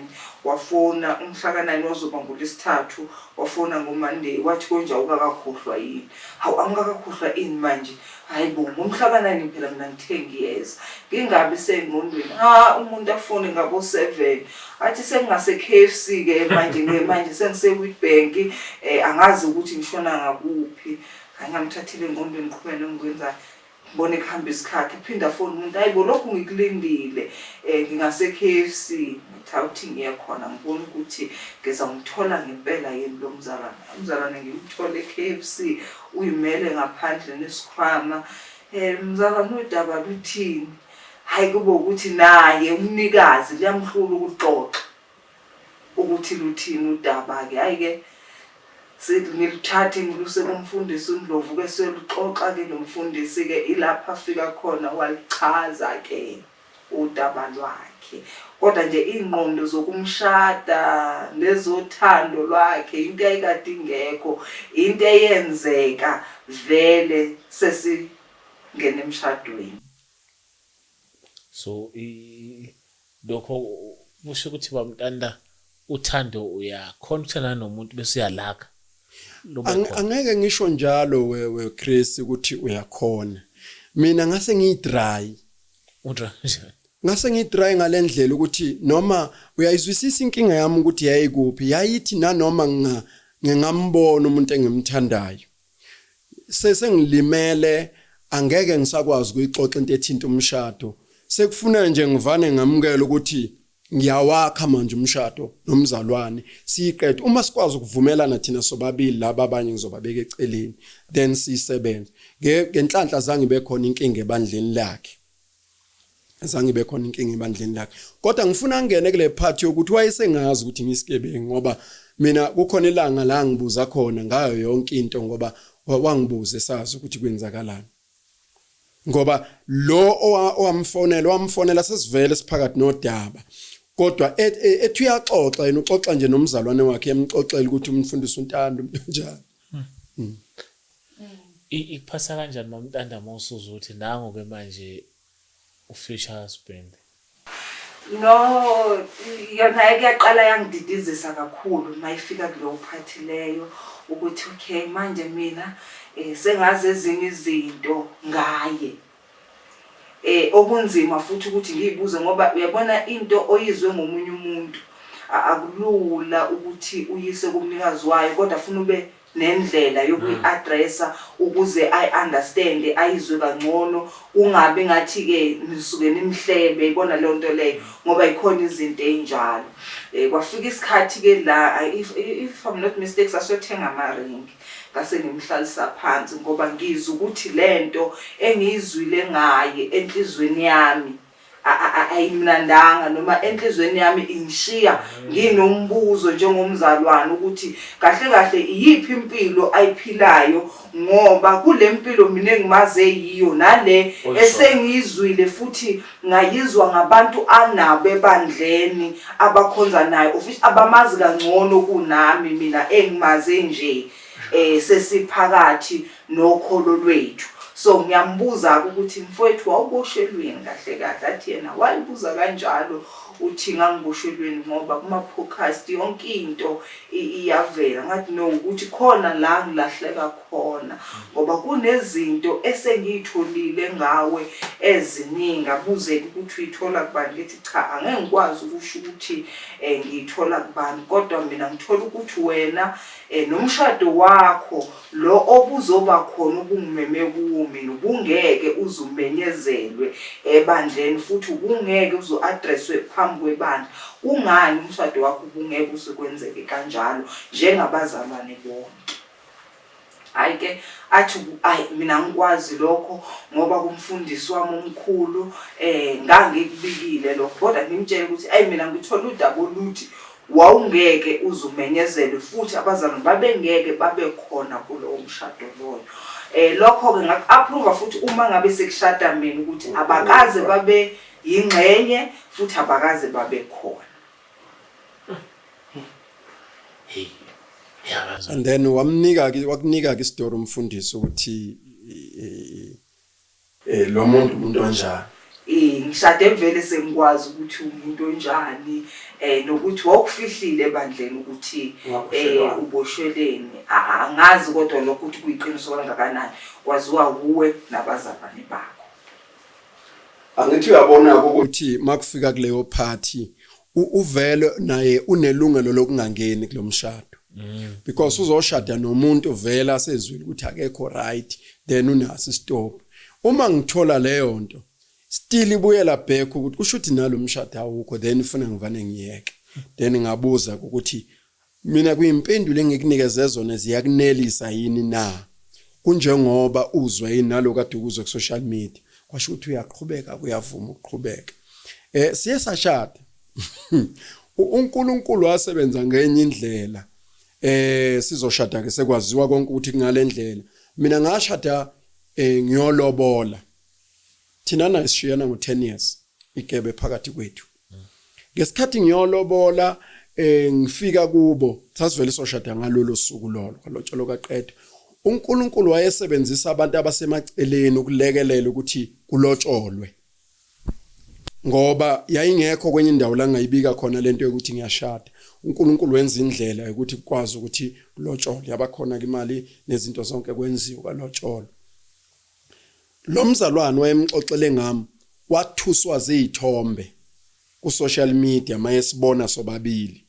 Wafona umhla ka-9 wazoba ngolwesithathu, wafona ngoMonday wathi konje awukakakhohlwa yini? Hawu, angikakakhohlwa ini manje? Hayi bo, ngomhla ka-9 phela mina ngithe ngiyeza. Ngingabi sengqondweni, ha umuntu afone ngabo-7 athi sengingase KFC ke manje, ke manje sengise-Witbank, angazi ukuthi ngishona ngakuphi. Hayi, ngamthathile engqondweni, ngiqhubeke nengikwenzayo. Ngibone kuhamba isikhathi, aphinde afone umuntu, hayi bo, lokhu ngikulindile, ngingase KFC. Ngithi awuthi ngiye khona ngibone ukuthi ngizamthola ngempela yini lo mzalwane. Umzalwane ngimthole e-KFC, uyimele ngaphandle nesikhwama. Mzalwane udaba luthini? Hhayi, kube ukuthi naye umnikazi liyamhlula ukuxoxa ukuthi luthini udaba-ke. Hhayi-ke ngiluthathe ngiluse kumfundisi uNdlovu-ke, siyoluxoxa-ke nomfundisi-ke, ilapho afika khona walichaza-ke udaba lwakhe. Kodwa nje iy'ngqondo zokumshada nezothando lwakhe into eyayikade ingekho, into eyenzeka vele sesingena emshadweni. So lokho kusho ukuthi bamntanda uthando uyakhona ukuthandana nomuntu bese uyalaka. Angeke ngisho njalo we Chris ukuthi uyakhona. Mina ngase ngiyi-dry. Udry kanjani? Ngase ngiyi-dry ngalendlela ukuthi noma uyayizwisisa inkinga yami ukuthi yayikuphi, yayithi nanoma ngingambona umuntu engimthandayo. Sesengilimele, angeke ngisakwazi ukuyixoxa into ethinta umshado. Sekufuneka nje ngivane ngamukele ukuthi ngiyawakha manje umshado nomzalwane, siyiqede. Uma sikwazi ukuvumelana thina sobabili, laba abanye ngizobabeka eceleni, then siyisebenze. Ngenhlanhla zange ibe khona inkinga ebandleni lakhe. Zange ibe khona inkinga ebandleni lakhe. Kodwa ngifuna ngene kule part yokuthi wayesengazi ukuthi ngisigebengu, ngoba mina kukhona ilanga la ngibuza khona ngayo yonke into, ngoba wangibuza esazi ukuthi kwenzakalani. Ngoba lo owamfonela wamfonela sesivele siphakathi nodaba, kodwa ethi uyaxoxa yena, uxoxa nje nomzalwane wakhe, emxoxela ukuthi umfundisi uNtando umuntu onjani. Ikuphatha kanjani mamntanda mawusuzwa ukuthi nangu ke manje u-future husband? No, yona kuyaqala yangididizisa kakhulu mayifika kuleyo part leyo ukuthi okay manje mina sengazi ezinye izinto ngaye. Okunzima futhi ukuthi ngiyibuze, ngoba uyabona into oyizwe ngomunye umuntu akulula ukuthi uyise kumnikazi wayo, kodwa funa ube nendlela yokuyi-addressa ukuze ayi-understand, ayizwe kangcono, kungabi ngathi-ke nisuke nimhlebe, ibona leyo nto leyo, ngoba yikhona izinto ey'njalo. Kwafika isikhathi-ke la, if I'm not mistaken, sasiyothenga amaringi, ngase ngimhlalisa phansi ngoba ngizwa ukuthi lento engiyizwile ngaye enhlizweni yami ayimnandanga, noma enhlizweni yami ingishiya nginombuzo njengomzalwane ukuthi kahle kahle iyiphi impilo ayiphilayo, ngoba kule mpilo mina engimaze yiyo nale esengiyizwile futhi ngayizwa ngabantu anabo ebandleni abakhonza naye, of which abamazi kangcono kunami mina engimaze nje sesiphakathi nokholo lwethu. So ngiyambuza ukuthi mfowethu wawuboshelweni kahle kahle, athi yena wayibuza kanjalo, uthi ngangiboshelweni ngoba kuma podcast yonke into iyavela. Ngathi no, ukuthi khona la ngilahleka khona ngoba kunezinto esengiyitholile ngawe eziningi. Abuze ukuthi uyithola kubani, ngithi cha, angeke ngikwazi ukusho ukuthi ngiyithola kubani, kodwa mina ngithola ukuthi wena nomshado wakho lo obuzoba khona ubungimeme kuwo mina ubungeke uze umenyezelwe ebandleni, futhi ubungeke uze u-addresswe phambi kwebandla. Kungani umshado wakho ubungeke uze kwenzeke kanjalo njengabazalwane bonke? Hayi ke athi ayi mina ngikwazi lokho ngoba kumfundisi wami omkhulu eh ngangikubikile lokho kodwa ngimtshele ukuthi ayi mina ngithola udaba oluthi wawungeke uzumenyezelwe futhi abazalwane babengeke babe khona kulowo mshado loyo. Eh lokho ke ngaku-approve futhi uma ngabe sekushada mina ukuthi abakaze babe yingxenye futhi abakaze babe khona. Hey. Yabaza. And then wamnika ke wakunika ke isitori umfundisi ukuthi eh lo muntu umuntu onjani. Eh ngishade vele sengikwazi ukuthi umuntu onjani eh nokuthi wawukufihlile ebandleni ukuthi eh uboshweleni angazi kodwa lokho ukuthi kuyiqiniso kangakanani kwaziwa wuwe nabazalwane bakho. Angithi uyabona ukuthi makufika kuleyo party uvele naye unelungelo lokungangeni kulomshado. Because uzoshada nomuntu vele asezwile ukuthi akekho right then unaso istop. Uma ngithola leyo nto still ibuyela back ukuthi kusho ukuthi nalomshado awukho then ufuna ngivane ngiyeke. Then ngabuza ukuthi mina kuyimpendulo engikunikeze zona ziyakunelisa yini na? Kunjengoba uzwa yini nalo kade ukuzwe ku social media. Kwasho ukuthi uyaqhubeka uyavuma ukuqhubeka. Eh siye sashada. uNkulunkulu wasebenza ngenye indlela. Eh sizoshada ke sekwaziwa konke ukuthi kungalendlela. Mina ngashada eh ngiyolobola. Thina naye sishiyana ngo10 years igebe phakathi kwethu. Ngesikhathi ngiyolobola eh ngifika kubo sasivele soshada ngalolo suku lolo kwalotsholo kaqedwa. uNkulunkulu wayesebenzisa abantu abasemaceleni ukulekelela ukuthi kulotsholwe. Ngoba yayingekho kwenye indawo la ngayibika khona lento yokuthi ngiyashada. uNkulunkulu wenza indlela yokuthi kukwazi ukuthi kulotsholwe yabakhona ke imali nezinto zonke kwenziwa kwalotsholwa. Lo mzalwane wayemxoxele ngami wathuswa zizithombe ku social media mayesibona sobabili.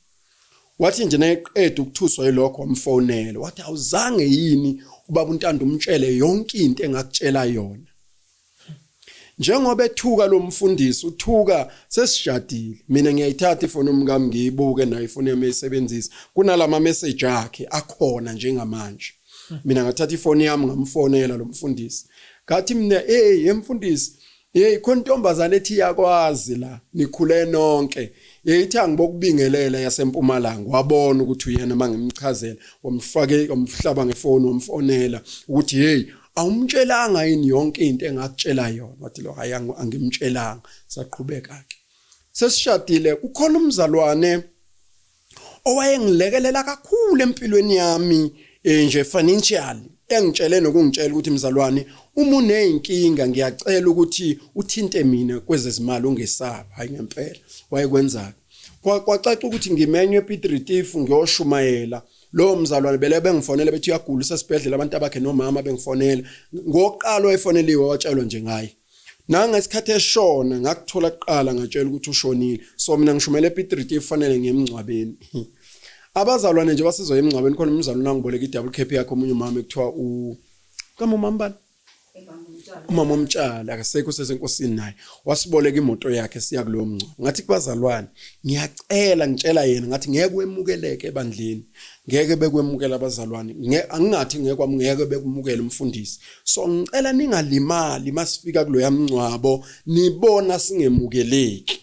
Wathi nje nayeqeda ukuthuswa yilokho wamfonela wathi awuzange yini ubaba uNtando umtshele yonke into engakutshela yona. Njengoba ethuka lo mfundisi uthuka sesishadile mina ngiyayithatha ifoni umkami ngiyibuke nayo ifoni yami eyisebenzisa kunalama message akhe akhona njengamanje mina ngathatha ifoni yami ngamfonela lo mfundisi ngathi mina hey emfundisi hey khona intombazane ethi iyakwazi la nikhule nonke hey ithi angibokubingelela yasempumalanga wabona ukuthi uyena mangimchazela wamfake wamhlaba ngefoni wamfonela ukuthi hey awumtshelanga yini yonke into engakutshela yona wathi lo hayi angimtshelanga saqhubeka ke sesishadile kukhona umzalwane owayengilekelela kakhulu empilweni yami eh, nje financially engitshele nokungitshela ukuthi mzalwane uma uneyinkinga ngiyacela ukuthi uthinte mina kwezezimali ungesabi hayi ngempela wayekwenza kwacaca ukuthi ngimenywe ePiet Retief ngiyoshumayela lowo mzalwane bele bengifonela bethi uyagula usesibhedlela abantu abakhe nomama bengifonela ngokuqala wayefoneliwe watshelwa nje ngaye nangesikhathi eshona ngakuthola kuqala ngatshela ukuthi ushonile so mina ngishumele ePiet Retief fanele ngiyemngcwabeni abazalwane nje basizwa emngcwabeni khona umzalwane angiboleka i-double cap yakhe omunye umama ekuthiwa u kama umama bani umama omtshali akasekho usesenkosini naye wasiboleka imoto yakhe siya kulowo mngcwabo ngathi kubazalwane ngiyacela ngitshela yena ngathi ngeke wemukeleke ebandleni ngeke bekwemukela abazalwane angingathi ngeke kwamngeke bekumukela umfundisi so ngicela ningalimali masifika kuloya mngcwabo nibona singemukeleki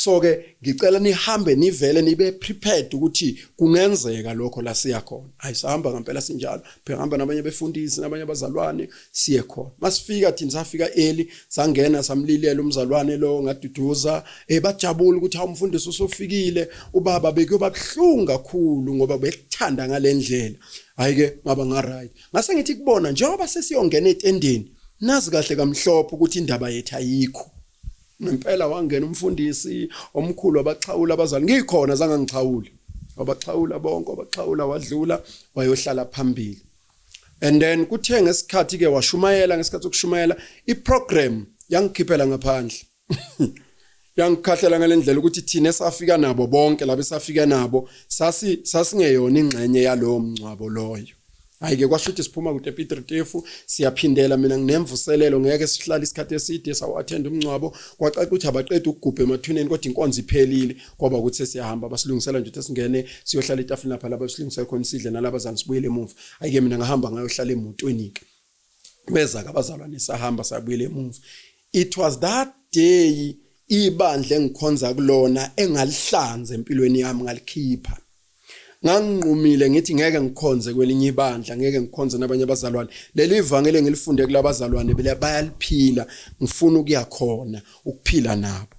So ke ngicela nihambe nivele nibe prepared ukuthi kungenzeka lokho la siya khona. Hayi sahamba ngempela sinjalo. Phela hamba nabanye befundisi nabanye abazalwane siye khona. Masifika thina safika early sangena samlilela umzalwane lo ngaduduza eh bajabula ukuthi awumfundisi usufikile ubaba bekuyoba buhlungu kakhulu ngoba bekuthanda ngalendlela. Hayi ke ngaba nga right. Ngase ngithi kubona njengoba sesiyongena etendeni nazi kahle kamhlophe ukuthi indaba yethu ayikho. Ngempela wangena umfundisi omkhulu wabaxhawula abazali ngikhona zange ngixhawule wabaxhawula bonke wabaxhawula wadlula wayohlala phambili and then kuthe ngesikhathi ke washumayela ngesikhathi sokushumayela iprogram yangikhiphela ngaphandle yangikhahlela ngalendlela ukuthi thina esafika nabo bonke laba esafika nabo sasi sasingeyona ingxenye yalowo mngcwabo loyo. Hayi ke kwasho ukuthi siphuma kude ePiet Retief siyaphindela mina nginemvuselelo ngeke sihlale isikhathi eside sawu-attend umngcwabo kwacaca ukuthi abaqedi ukugubha emathuneni kodwa inkonzo iphelile kwaba ukuthi sesiyahamba basilungisela nje ukuthi singene siyohlala etafuleni lapha laba silungisela khona sidle nalabazali sibuyele emuva hayi-ke mina ngahamba ngayohlala emotweni-ke beza-ke abazalwane sahamba sabuyela emuva it was that day ibandla engikhonza kulona engalihlanza empilweni yami ngalikhipha Nganginqumile ngithi ngeke ngikhonze kwelinye ibandla, ngeke ngikhonze nabanye abazalwane. Leli vangeli engilifunde kulabazalwane bela bayaliphila, ngifuna ukuya khona ukuphila nabo.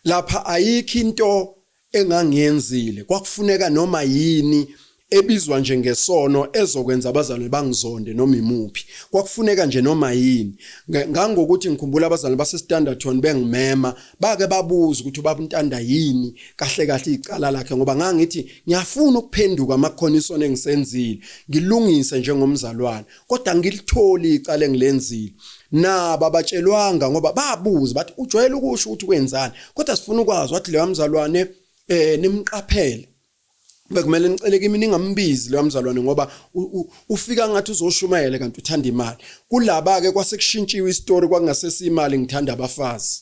Lapha ayikho into engangiyenzile, kwakufuneka noma yini ebizwa nje ngesono ezokwenza abazalwane bangizonde noma imuphi. Kwakufuneka nje noma yini. Ngangokuthi ngikhumbula abazalwane baseStanderton bengimema, bake babuza ukuthi ubaba uNtanda yini kahle kahle icala lakhe ngoba ngangithi ngiyafuna ukuphenduka makukhona isono engisenzile, ngilungise njengomzalwane, kodwa angilitholi icala engilenzile. Nabo abatshelwanga ngoba babuza bathi ujwayele ukusho ukuthi wenzani, kodwa sifuna ukwazi. Wathi leya mzalwane nimqaphele. Bekumele nicele kimi ningambizi loya mzalwane ngoba ufika ngathi uzoshumayela kanti uthanda imali. Kulaba ke kwase kushintshiwe istory kwakungasesi imali ngithanda abafazi.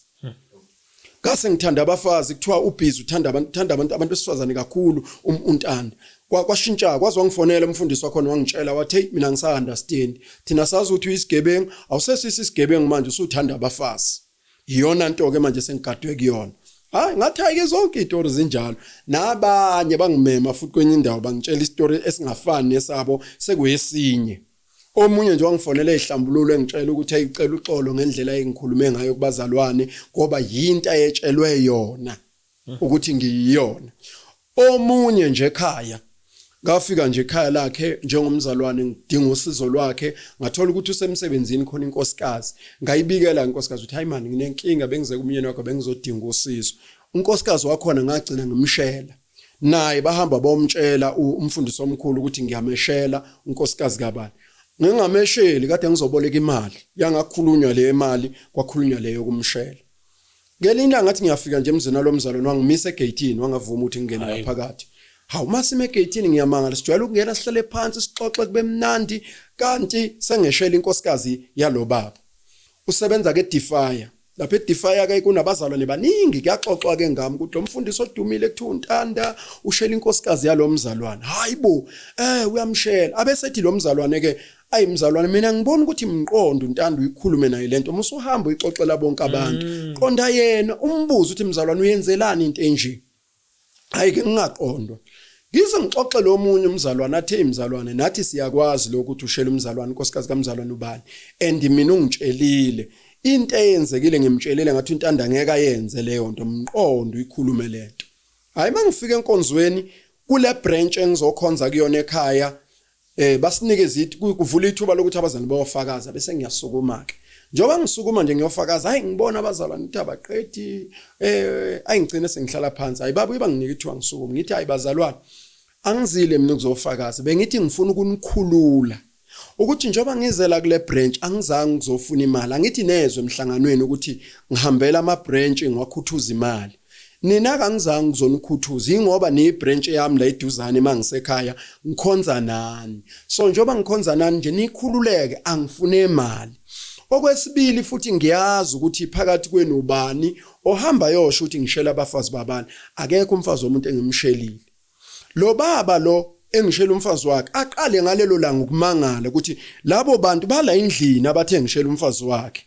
Ngase ngithanda abafazi kuthiwa ubhizi uthanda abantu uthanda abantu abantu besifazane kakhulu uNtanda. Kwashintsha kwaze wangifonela umfundisi wakhona wangitshela wathi hey mina ngisa understand. Thina sazi ukuthi uyisigebengu awusesisi isigebengu manje usuthanda abafazi. Iyona nto ke manje sengigadwe kuyona. Hayi ngathi hayi ke zonke izitori zinjalo. Nabanye bangimema futhi kwenye indawo bangitshela isitori esingafani nesabo sekuyesinye. Omunye nje wangifonela ezihlambululo engitshela ukuthi ayicela uxolo ngendlela engikhulume ngayo kubazalwane ngoba yinto ayetshelwe yona ukuthi ngiyiyona. Omunye nje ekhaya ngafika nje ekhaya lakhe njengomzalwane ngidinga usizo lwakhe ngathola ukuthi usemsebenzini khona inkosikazi ngayibikela inkosikazi ukuthi hayi mani nginenkinga bengize kumyeni wakho bengizodinga usizo unkosikazi wakhona ngagcina ngimshela naye bahamba bomtshela umfundisi omkhulu ukuthi ngiyameshela unkosikazi kabani ngingamesheli kade ngizoboleka imali yangakhulunywa le mali kwakhulunywa leyo kumshela Ngelinye ilanga ngathi ngiyafika nje emzini walomzalwane wangimisa egeyithini wangavuma ukuthi ngingene ngaphakathi. Hawu masime egeyithini ngiyamangala sijwayele ukungena sihlale phansi sixoxe kube mnandi kanti sengeshela inkosikazi yalobaba. Usebenza ke Defire. Lapha eDefire ke kunabazalwane baningi kuyaxoxwa ke ngami ukuthi lo mfundisi odumile kuthiwa uNtanda ushela inkosikazi yalomzalwane. Hayibo uyamshela. Abesethi lo mzalwane ke Ayi mzalwane mina ngibona ukuthi mqondo uNtando uyikhulume naye lento uma usuhamba uyixoxela bonke abantu qonda yena umbuze ukuthi mzalwane uyenzelani into enje hayi ke ngingaqondwa ngize ngixoxe lo munye umzalwane athe imzalwane nathi siyakwazi lokhu ukuthi ushela umzalwane unkosikazi kamzalwane ubani and mina ungitshelile into eyenzekile ngimtshelile ngathi uNtanda ngeke ayenze leyo nto mqondo uyikhulume lento hayi mangifika enkonzweni kule branch engizokhonza kuyona ekhaya Basinikeze kuvula ithuba lokuthi abazalwane bayofakaza bese ngiyasukuma ke. Njengoba ngisukuma nje ngiyofakaza, hayi ngibona abazalwane ukuthi abaqedi ayi ngigcine sengihlala phansi. Hayi babuye banginike ithuba ngisukume ngithi hayi bazalwane angizile mina ukuzofakaza, bengithi ngifuna ukunikhulula ukuthi njengoba ngizela kule branch angizange ngizofuna imali. Angithi nezwe emhlanganweni ukuthi ngihambela ama branch ngiwakhuthuza imali. Nina kangizange ngizonikhuthuza ingoba niyi branch yami la eduzane mangisekhaya ngikhonza nani. So njengoba ngikhonza nani nje nikhululeke angifune imali. Okwesibili futhi ngiyazi ukuthi phakathi kwenu ubani ohamba yosho ukuthi ngishela abafazi babani. Akekho umfazi womuntu engimshelile. Lo baba lo engishela umfazi wakhe aqale ngalelo langa ukumangala ukuthi labo bantu bala endlini abathe ngishela umfazi wakhe.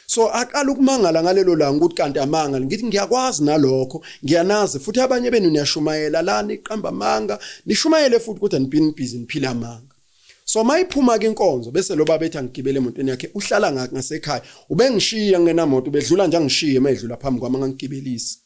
So aqala ukumangala ngalelo langa ukuthi kanti amanga ngithi ngiyakwazi nalokho ngiyanazi futhi abanye benu niyashumayela la niqamba amanga nishumayele futhi kodwa nibhini busy niphila amanga. So mayiphuma ke inkonzo bese lo baba ethi angigibele emotweni yakhe uhlala ngakhe ngasekhaya ubengishiya ngenamoto ubedlula nje angishiye mayedlula phambi kwami angangigibelisi.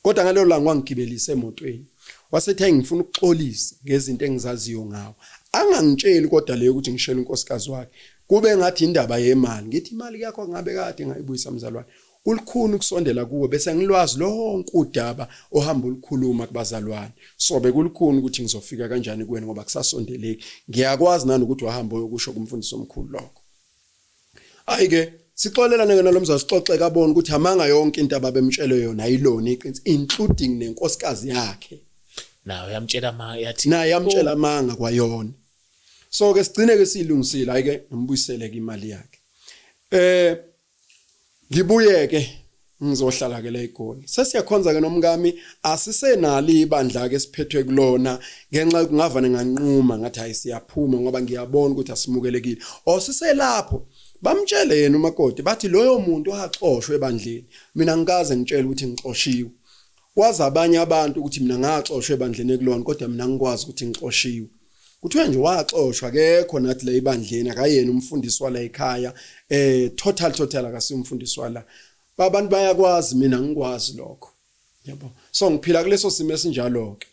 Kodwa ngalelo langa wangigibelisa emotweni. Wasethi hayi ngifuna ukuxolisa ngezinto engizaziyo ngawe. Angangitsheli kodwa leyo ukuthi ngishela unkosikazi wakhe. Kube ngathi indaba yemali. Ngithi imali yakho ngabe kade ngayibuyisa mzalwane. Kulukhuni ukusondela kuwe bese ngilwazi lonke udaba ohamba ulukhuluma kubazalwane. So bekulukhuni ukuthi ngizofika kanjani kuwena ngoba kusasondeleki. Ngiyakwazi nanokuthi wahamba uyokusho kumfundisi omkhulu lokho. Hayi ke sixolelane ke nalomzwa sixoxe kabona ukuthi amanga yonke into ababemtshele yona ayilona iqiniso including nenkosikazi yakhe. Nayo yamtshela amanga yathi naye yamtshela amanga kwayona. So ke sigcine ke siyilungisile, hayi ke ngibuyisele ke imali yakhe. Ngibuye ke ngizohlala ke la eGoli. Sesiyakhonza ke nomkami, asisenalo ibandla ke siphethwe kulona ngenxa yokungavane nganquma ngathi hayi siyaphuma ngoba ngiyabona ukuthi asimukelekile. Osiselapho bamtshele yena umakoti bathi loyo muntu waxoshwa ebandleni. Mina ngikaze ngitshele ukuthi ngixoshiwe. Kwazi abanye abantu ukuthi mina ngaxoshwa ebandleni ekulona kodwa mina ngikwazi ukuthi ngixoshiwe. Kuthiwe nje waxoshwa akekho nathi la ebandleni, akayena umfundisi wala ekhaya, total total akasiyo umfundisi wala. Abantu bayakwazi, mina ngikwazi lokho. Yabo. So ngiphila kuleso simo esinjalo ke.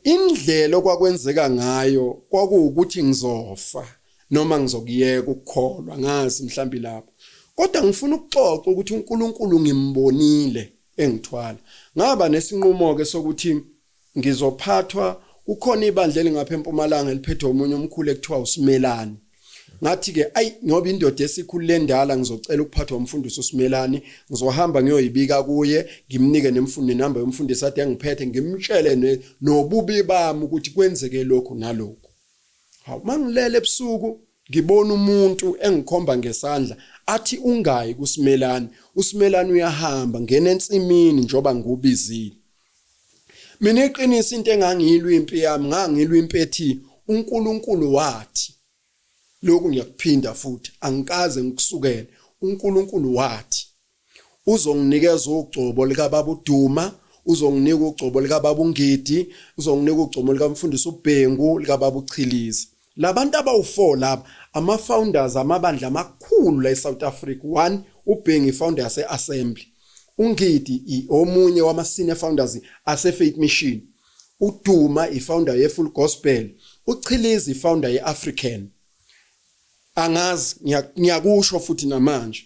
Indlela okwakwenzeka ngayo kwakuwukuthi ngizofa noma ngizokuyeka ukukholwa, ngazi mhlambi lapho. Kodwa ngifuna ukuxoxa ukuthi uNkulunkulu ngimbonile engithwala. Ngaba nesinqumo ke sokuthi ngizophathwa, kukhona ibandla elingapha eMpumalanga eliphethwe omunye umkhulu ekuthiwa uSimelane. Ngathi ke ayi ngoba indoda esikhulu lendala ngizocela ukuphathwa umfundisi uSimelane, ngizohamba ngiyoyibika kuye, ngimnike nemfundo nenamba yomfundisi ade engiphethe, ngimtshele nobubi bami ukuthi kwenzeke lokhu nalokhu. Hawu, mangilele ebusuku ngibona umuntu engikhomba ngesandla athi ungayi kuSimelane, uSimelane uyahamba ngena ensimini njoba ngubizile. Mina iqiniso into engangiyilwa impi yami, ngangilwa impi ethi uNkulunkulu wathi, lokhu ngiyakuphinda futhi angikaze ngikusukele, uNkulunkulu wathi uzonginikeza ugcobo likaBaba uDuma, uzonginika ugcobo likaBaba uNgidi, uzonginika ugcobo likaMfundisi uBhengu, likaBaba uChiliza. Labantu abawu4 laba ama founders amabandla amakhulu la eSouth Africa. One, uBhengu ifounder yase Assembly, uNgidi omunye wama senior founders ase Faith Mission, uDuma ifounder ye Full Gospel, uChiliza ifounder ye African. Angazi, ngiyakusho futhi namanje,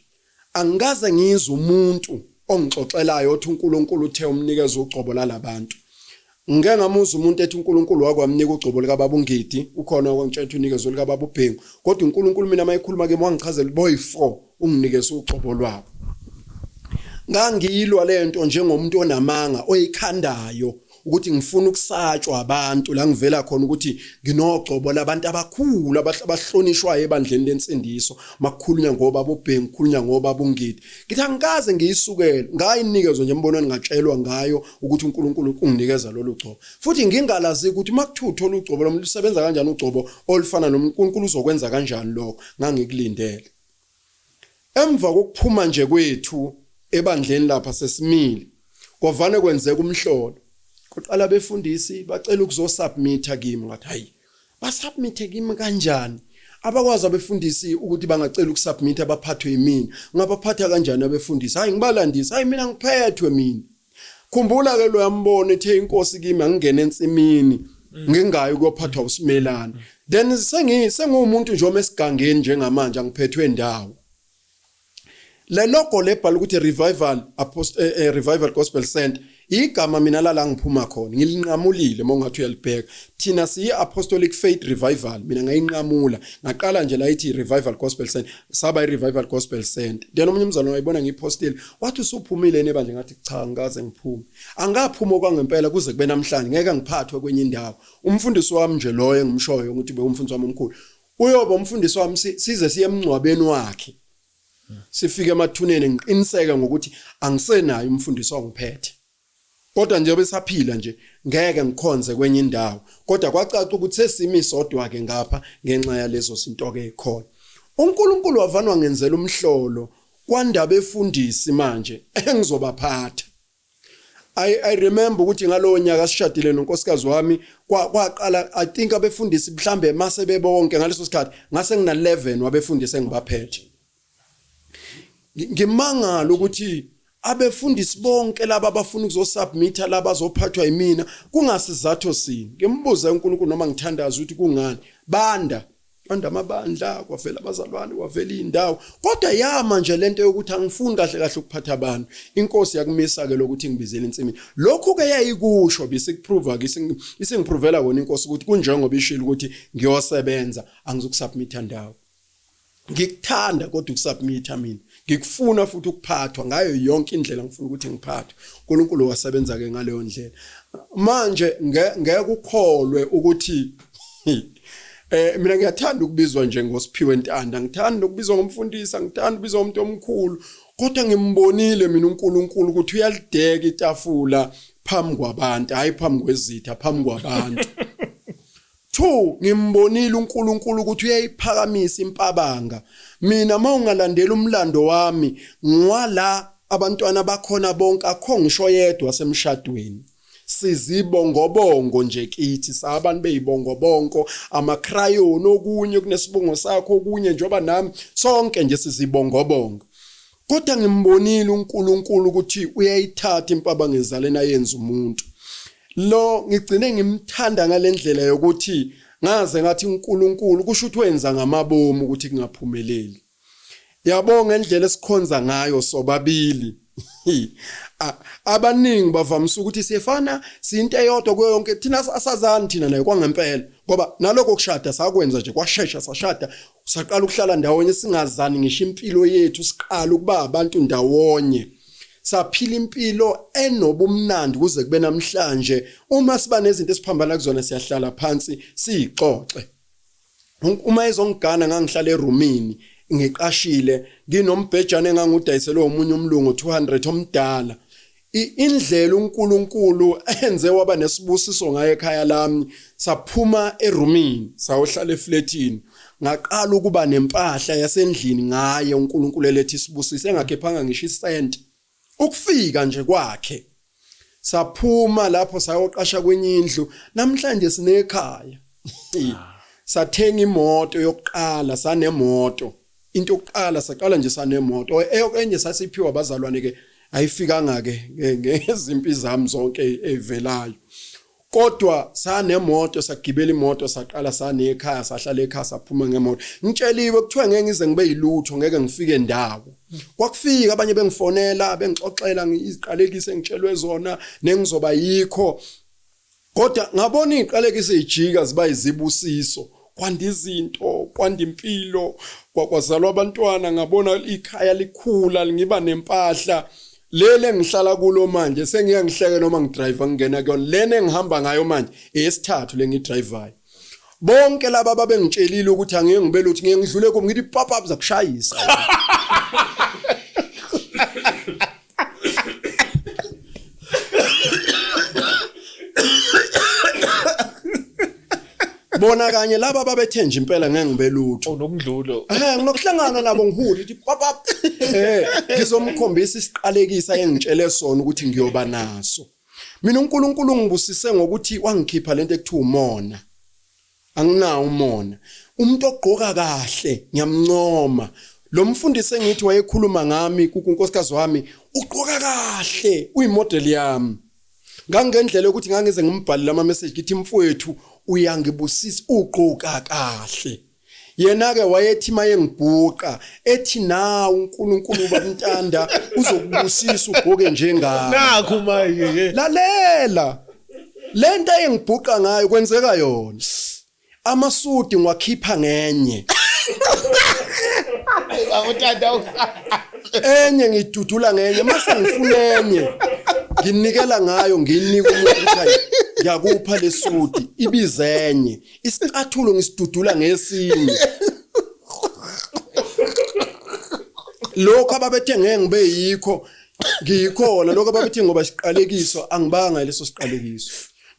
angikaze ngizwe umuntu ongixoxelayo othi uNkulunkulu uthe umnikeza ugcobo lalabantu. Ngike ngamuzwa umuntu ethi uNkulunkulu wakwamnika ugcobo likaBaba uNgidi, ukhona owangitshela ukuthi unikezwe likaBaba uBhengu, kodwa uNkulunkulu mina mayekhuluma kimi wangichazela boyi4 unginikeze ugcobo lwabo. Ngangiyilwa lento njengomuntu onamanga oyikhandayo ukuthi ngifuna ukusatshwa abantu la ngivela khona ukuthi nginogcobo labantu abakhulu abahlonishwayo ebandleni lensindiso, makukhulunywa ngoba boBhengu, kukhulunywa ngoba boNgidi. Ngithi angikaze ngiyisukele, ngayinikezwa nje embonweni, ngatshelwa ngayo ukuthi uNkulunkulu unginikeza lolu gcobo, futhi ngingalazi ukuthi makuthiwa uthola ugcobo lomuntu lusebenza kanjani, ugcobo olufana noNkulunkulu uzokwenza kanjani lokho. Ngangikulindele emva kokuphuma nje kwethu ebandleni lapha sesimile, kwavane kwenzeka umhlolo. Kuqala abefundisi bacela ukuzosubmitha kimi, ngathi hayi, basubmithe kimi kanjani? Abakwazi abefundisi ukuthi bangacela ukusubmitha baphathwe yimina. Ngabaphatha kanjani abefundisi? Hayi ngibalandise, hayi mina ngiphethwe mina. Khumbula ke lo yambona ethe inkosi kimi angingene ensimini ngingayi ukuyophathwa uSimelane. Then sengiwumuntu nje omesigangeni njengamanje, angiphethwe ndawo. Le logo lebhala ukuthi Revival Revival Gospel Center, igama mina lala ngiphuma khona ngilinqamulile. Mongathi uyalibheka, thina siyi Apostolic Faith Revival, mina ngayinqamula ngaqala nje la ithi Revival Gospel Center, saba i Revival Gospel Center. Then omunye umzalwane wayibona ngiyipostile wathi usuphumile nebandla, ngathi cha, ngikaze ngiphume, angaphuma okwangempela kuze kube namhlanje, ngeke ngiphathwe kwenye indawo. Umfundisi wami nje loyo engimshoyo ukuthi bewumfundisi wami omkhulu, uyoba umfundisi wami size siye emngcwabeni wakhe, sifike emathuneni ngiqiniseke ngokuthi angisenayo umfundisi ongiphethe. Kodwa njengoba esaphila nje ngeke ngikhonze kwenye indawo. Kodwa kwacaca ukuthi sesimi sodwa ke ngapha ngenxa yalezo zinto ke khona. uNkulunkulu wavanwa ngenzela umhlolo kwandaba efundisi manje engizobaphatha. I remember ukuthi ngalowo nyaka sishadile nonkosikazi wami kwaqala I think abefundisi mhlambe mase bebonke ngaleso sikhathi ngase ngina 11 wabefundisi engibaphethe. Ngimangala ukuthi abefundisi bonke laba abafuna ukuzosubmitha laba azophathwa yimina kungasizathu sini. Ngimbuze uNkulunkulu noma ngithandaza ukuthi kungani banda kwanda amabandla, kwavela abazalwane, kwavela indawo, kodwa yama nje lento yokuthi angifuni kahle kahle ukuphatha abantu. Inkosi yakumisa ke lokuthi ngibizele insimini. Lokhu ke yayikusho bisikuprove ke, isingiprovela kona inkosi ukuthi kunjengoba ishilo ukuthi ngiyosebenza, angizukusubmitha ndawo. Ngikuthanda kodwa ukusubmitha mina, ngikufuna futhi ukuphathwa ngayo yonke indlela, ngifuna ukuthi ngiphathwe. uNkulunkulu wasebenza ke ngaleyo ndlela. Manje ngeke ukholwe ukuthi Mina ngiyathanda ukubizwa nje ngoSiphiwe Ntanda, ngithanda ukubizwa ngomfundisi, ngithanda ukubizwa ngomuntu omkhulu, kodwa ngimbonile mina uNkulunkulu ukuthi uyalideka itafula phambi kwabantu, hayi phambi kwezitha, phambi kwabantu. Two, ngimbonile uNkulunkulu ukuthi uyayiphakamisa impabanga. Mina mawungalandela umlando wami, ngwala abantwana bakhona bonke akho ngisho yedwa semshadweni. Sizibongobongo nje kithi sabantu beyibongobongo amacrayon okunye kunesibongo sakho okunye njengoba nami sonke nje sizibongobongo. Kodwa ngimbonile uNkulunkulu ukuthi uyayithatha impabanga ezaleni ayenza umuntu. Lo ngigcine ngimthanda ngalendlela yokuthi ngaze ngathi uNkulunkulu kusho ukuthi wenza ngamabomu ukuthi kungaphumeleli. Yabo ngendlela esikhonza ngayo sobabili. Abaningi bavamise ukuthi siyefana siyinto eyodwa kuyo yonke thina asazani thina naye kwangempela ngoba naloko kushada sakwenza nje kwashesha sashada saqala ukuhlala ndawonye singazani ngisho impilo yethu siqala ukuba abantu ndawonye saphila impilo enobumnandi kuze kube namhlanje uma siba nezinto esiphambana kuzona siyahlala phansi siyixoxe uma ezongigana ngangihlala erumini ngiqashile nginombhejane engangudayiselwe omunye umlungu 200 omdala indlela uNkulunkulu enze waba nesibusiso ngayo ekhaya lami saphuma erumini sayohlala efletini ngaqala ukuba nempahla yasendlini ngaye uNkulunkulu eletha isibusiso engakhiphanga ngisho isenti ukufika nje kwakhe saphuma lapho sayoqasha kwenye indlu namhlanje sinekhaya sathenga imoto yokuqala sanemoto into yokuqala saqala nje sanemoto enye sasiphiwa abazalwane ke ayifikanga ke ngezimpi zami zonke evelayo kodwa sanemoto sagibela imoto saqala sanekhaya sahlala ekhaya saphuma ngemoto ngitsheliwe kuthiwa ngeke ngize ngibe yilutho ngeke ngifike ndawo kwakufika abanye bengifonela bengixoxela iziqalekiso engitshelwe zona nengizoba yikho kodwa ngabona iziqalekiso ezijika ziba izibusiso kwanda izinto kwanda impilo kwakwazalwa abantwana ngabona ikhaya likhula ngiba nempahla lele engihlala kulo manje sengiya ngihleke noma ngidrive ngingena kuyona lena engihamba ngayo manje eyesithathu lengidrivayo bonke laba babengitshelile ukuthi angeke ngibe lutho ngeke ngidlule kubo ngithi pop up zakushayisa bona kanye laba babethe nje impela ngeke ngibe lutho Unokundlulo. Nginokuhlangana nabo ngihuli ithi pop up. Ngizomkhombisa isiqalekisa engitshele sona ukuthi ngiyoba naso. Mina uNkulunkulu ungibusise ngokuthi wangikhipha lento ekuthiwa umona. Anginawo umona. Umuntu ogqoka kahle ngiyamncoma. Lo mfundisi engithi wayekhuluma ngami kunkosikazi wami ugqoka kahle uyimodel yami. Ngangendlela yokuthi ngangize ngimbhalele ama message ngithi mfowethu uyangibusisa ugqoka kahle. Yena ke wayethi mayengibhuqa ethi nawu uNkulunkulu babantanda uzokubusisa ugqoke njengami. Nakhu manje ke. Lalela. Lento engibhuqa ngayo kwenzeka yona. Amasudi ngiwakhipha ngenye. Enye ngidudula ngenye mase ngifuna enye. Nginikela ngayo nginika umuntu ukuthi hayi ngiyakupha lesudi ibizenye. Isicathulo ngisidudula ngesinye. Lokho ababethe ngeke ngibe yikho ngiyikhona lokho ababethe ngoba siqalekiso angibanga leso siqalekiso.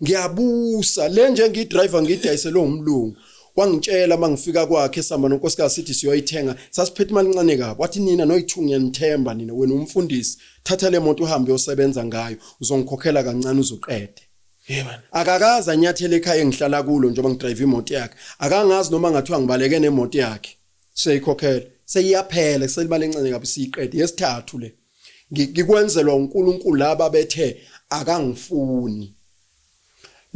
Ngiyabusa le nje ngiyidriver ngiyidayisele umlungu. Wangitshela mangifika kwakhe sihamba nonkosikazi sithi siyoyithenga sasiphethe imali encane kabi wathi nina noyithu ngiyanithemba nina wena umfundisi thatha le moto uhambe uyosebenza ngayo uzongikhokhela kancane uzuqede. Akakaze anyathele ekhaya engihlala kulo njengoba ngidrive imoto yakhe. Akangazi noma ngathiwa ngibaleke nemoto yakhe. Seyikhokhela. Seyiyaphela kuselimali encane kabi siyiqede. Yesithathu le. Ngikwenzelwa uNkulunkulu laba bethe akangifuni.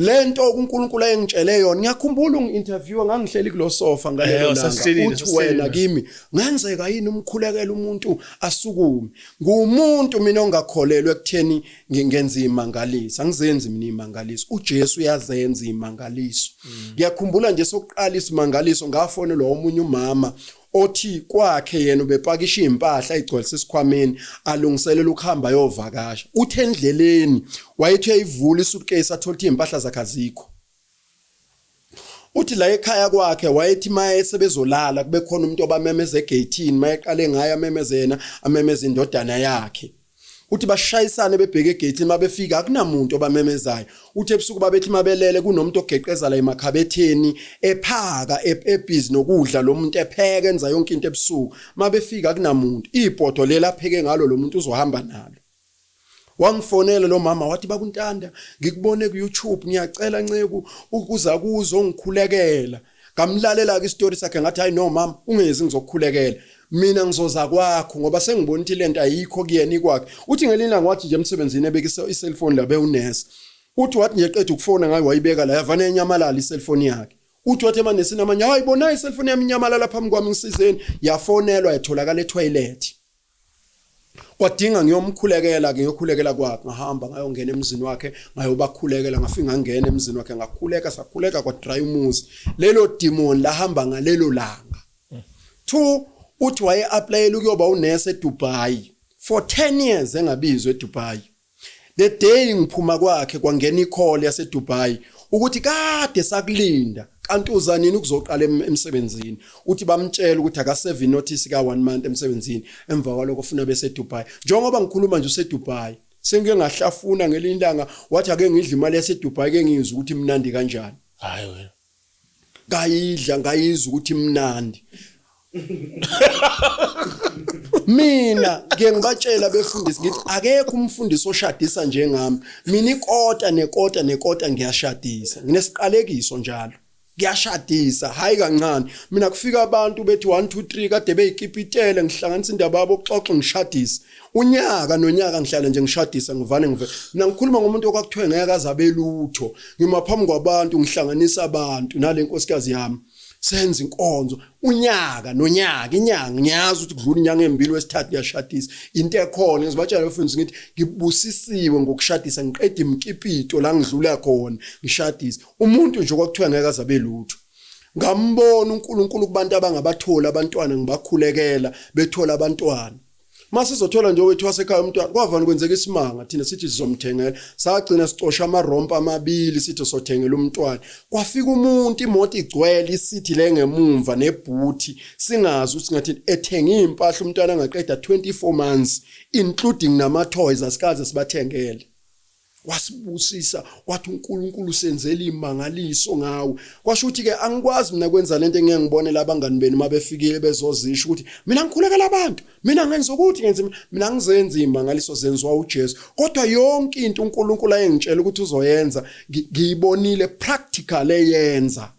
Lento uNkulunkulu ayengitshele yona ngiyakhumbula ungi-interviewer ngangihleli kulo sofa ngalelo langa uthi wena kimi ngenzeka yini umkhulekela umuntu asukume ngumuntu mina ongakholelwa ekutheni ngingenza imangaliso angizenzi mina imangaliso uJesu uyazenza imangaliso ngiyakhumbula nje sokuqala isimangaliso ngafonelwa omunye umama othi kwakhe yena ubepakisha impahla ayigcwalise esikhwameni alungiselela ukuhamba ayovakasha uthe endleleni wayethi uyayivula isuitcase athola ukuthi impahla zakhe azikho. Uthi la ekhaya kwakhe wayethi maye sebezolala kube khona umuntu obamemeza egeyithini, mayeqale ngaye amemeze yena, amemeze indodana yakhe. Uthi bashayisane bebheke egeyithini, mabefika akunamuntu obamemezayo. Uthi ebusuku babethi mabelele kunomuntu ogeqeza la emakhabetheni ephaka ebhizi nokudla, lo muntu epheka enza yonke into ebusuku. Mabefika akunamuntu, ibhodo leli apheke ngalo lo muntu uzohamba nalo. Wangifonela lo mama wathi, bakuNtanda, ngikubone ku YouTube, ngiyacela nceku ukuza kuzo ngikhulekela. Ngamlalela ke isitori sakhe, ngathi hayi no mama, ungezi ngizokukhulekela, mina ngizoza kwakho ngoba sengibona ukuthi lento ayikho kuyena, ikwakhe. Uthi ngelinye ilanga wathi nje emsebenzini ebeka i-cellphone la bewunesi, uthi wathi nje qeda ukufona ngayo wayibeka la, yavane yanyamalala i-cellphone yakhe. Uthi wathi emanesini amanye, hayi bona i-cellphone yami inyamalala phambi kwami, ngisizeni. Yafonelwa yatholakala etoilet. Kwadinga ngiyomkhulekela ke, ngiyokhulekela kwakhe. Ngahamba ngayongena emzini wakhe ngayobakhulekela, ngafika ngangena emzini wakhe ngakhuleka, sakhuleka kwadry umuzi. Lelo demon lahamba ngalelo langa. Two, uthi waye applyela ukuyoba unesi eDubai for 10 years engabizwe eDubai. The day ngiphuma kwakhe kwangena icall yaseDubai ukuthi kade sakulinda, kanti uza nini ukuzoqala emsebenzini. Uthi bamtshela ukuthi akaseve notice ka 1 month emsebenzini, emva kwalokho ufuna bese Dubai. Njengoba ngikhuluma nje useDubai. Sengike ngahlafuna ngelinye ilanga, wathi ake ngidle imali yaseDubai ke ngizwe ukuthi imnandi kanjani. Hayi wena. Ngayidla ngayizwa ukuthi imnandi. Mina ngeke ngibatshela befundisi ngithi akekho umfundisi oshadisa njengami. Mina ikota nekota nekota ngiyashadisa, nginesiqalekiso njalo, ngiyashadisa hayi kancane. Mina kufika abantu bethi 1 2 3 kade beyikipitele, ngihlanganisa indaba yabo kuxoxe, ngishadise unyaka nonyaka, ngihlala nje ngishadisa, ngivane ngive. Mina ngikhuluma ngomuntu okwakuthiwe ngeke azabe lutho, ngima phambi kwabantu ngihlanganisa abantu nale nkosikazi yami, senza inkonzo unyaka nonyaka, inyanga ngiyazi ukuthi kudlula inyanga embili wesithathu ngiyashadisa. Into ekhona ngizibatshela bafundisi ngithi ngibusisiwe ngokushadisa, ngiqeda imkipito la ngidlula khona ngishadisa umuntu nje kwakuthiwa ngeke azabe lutho. Ngambona uNkulunkulu kubantu abangabathola abantwana, ngibakhulekela bethola abantwana. Masizothola nje owethu wasekhaya umntwana, kwavani kwenzeka isimanga, thina sithi sizomthengela, sagcina sicosha amarompa amabili sithi sothengela umntwana. Kwafika umuntu imoto igcwele isithi le ngemumva nebhuthi, singazi ukuthi ngathini, ethenga impahla umntwana angaqeda 24 months including nama toys asikaze sibathengele. Wasibusisa wathi uNkulunkulu senzela imangaliso ngawe. Kwasho ukuthi ke angikwazi mina kwenza lento engeke ngibone labangani benu mabefikile bezozisho ukuthi mina ngikhulekela abantu, mina ngenza ukuthi ngenza, mina ngizenza imangaliso zenziwa uJesu. Kodwa yonke into uNkulunkulu ayengitshela ukuthi uzoyenza ngiyibonile practical eyenza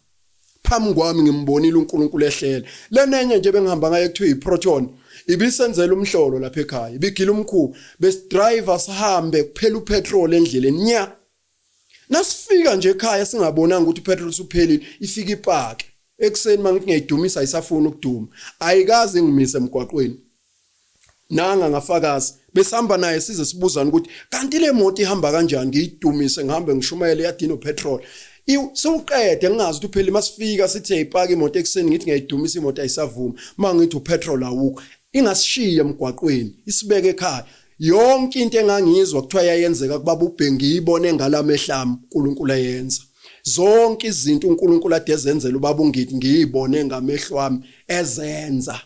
phambi kwami, ngimbonile uNkulunkulu ehlele. Lenenye nje bengihamba ngaye kuthiwa iProton, ibisenzela umhlolo lapha ekhaya, ibigila umkhuba, besidriver sihambe kuphela upetrol endleleni nya. Nasifika nje ekhaya singabonanga ukuthi upetrol usuphelile, ifika ipake ekuseni, mangithi ngiyayidumisa ayisafuni ukuduma, ayikaze ngimise emgwaqweni. Nanga ngafakaza besihamba naye size sibuzana ukuthi kanti le moto ihamba kanjani, ngiyidumise ngihambe ngishumayele eyadini upetrol sewuqede ngingazi ukuthi upheli. Masifika sithi ayipaka imoto ekuseni, ngithi ngiyayidumisa imoto ayisavumi, mangithi upetrol awukho, ingasishiya emgwaqweni isibeke ekhaya. Yonke into engangizwa kuthiwa yayenzeka kubaba uBhengi ngiyibone ngalamehlami uNkulunkulu eyenza. Zonke izinto uNkulunkulu ade ezenzela ubaba uNgidi ngiyibone ngamehlo ami ezenza.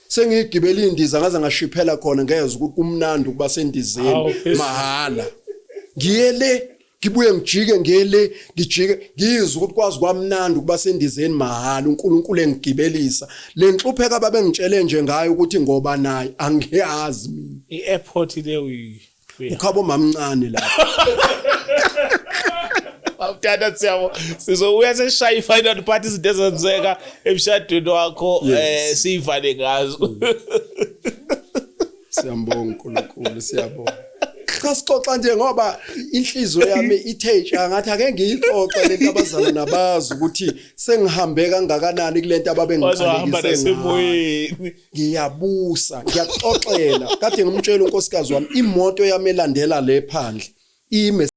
Sengiyigibela indiza ngaze ngashiphela khona, ngezwe ukuthi kumnandi ukuba sendizeni mahhala, ngiye le ngibuye ngijike, ngiye le ngijike, ngizwe ukuthi kwazi kwamnandi ukuba sendizeni mahhala, uNkulunkulu engigibelisa. Le nhlupheka ababengitshele nje ngayo ukuthi ngoba naye angiyazi mina. I-airport le ukhabo mamncane lapha. Mawutata siyabo sizobuya sesishaya i-final part, izinto ezenzeka emshadweni wakho siyivale ngazo. Siyambonga uNkulunkulu, siyabonga. Cha, sixoxa nje ngoba inhliziyo yami ithe tsha, ngathi ake ngiyixoxe lento abazalwane nabazi ukuthi sengihambe kangakanani kulento wazohamba ababengiqalekise ngayo. Nasemoyeni. Ngiyabusa, ngiyakuxoxela, kade ngimtshela unkosikazi wami imoto yami elandela le phandle ime.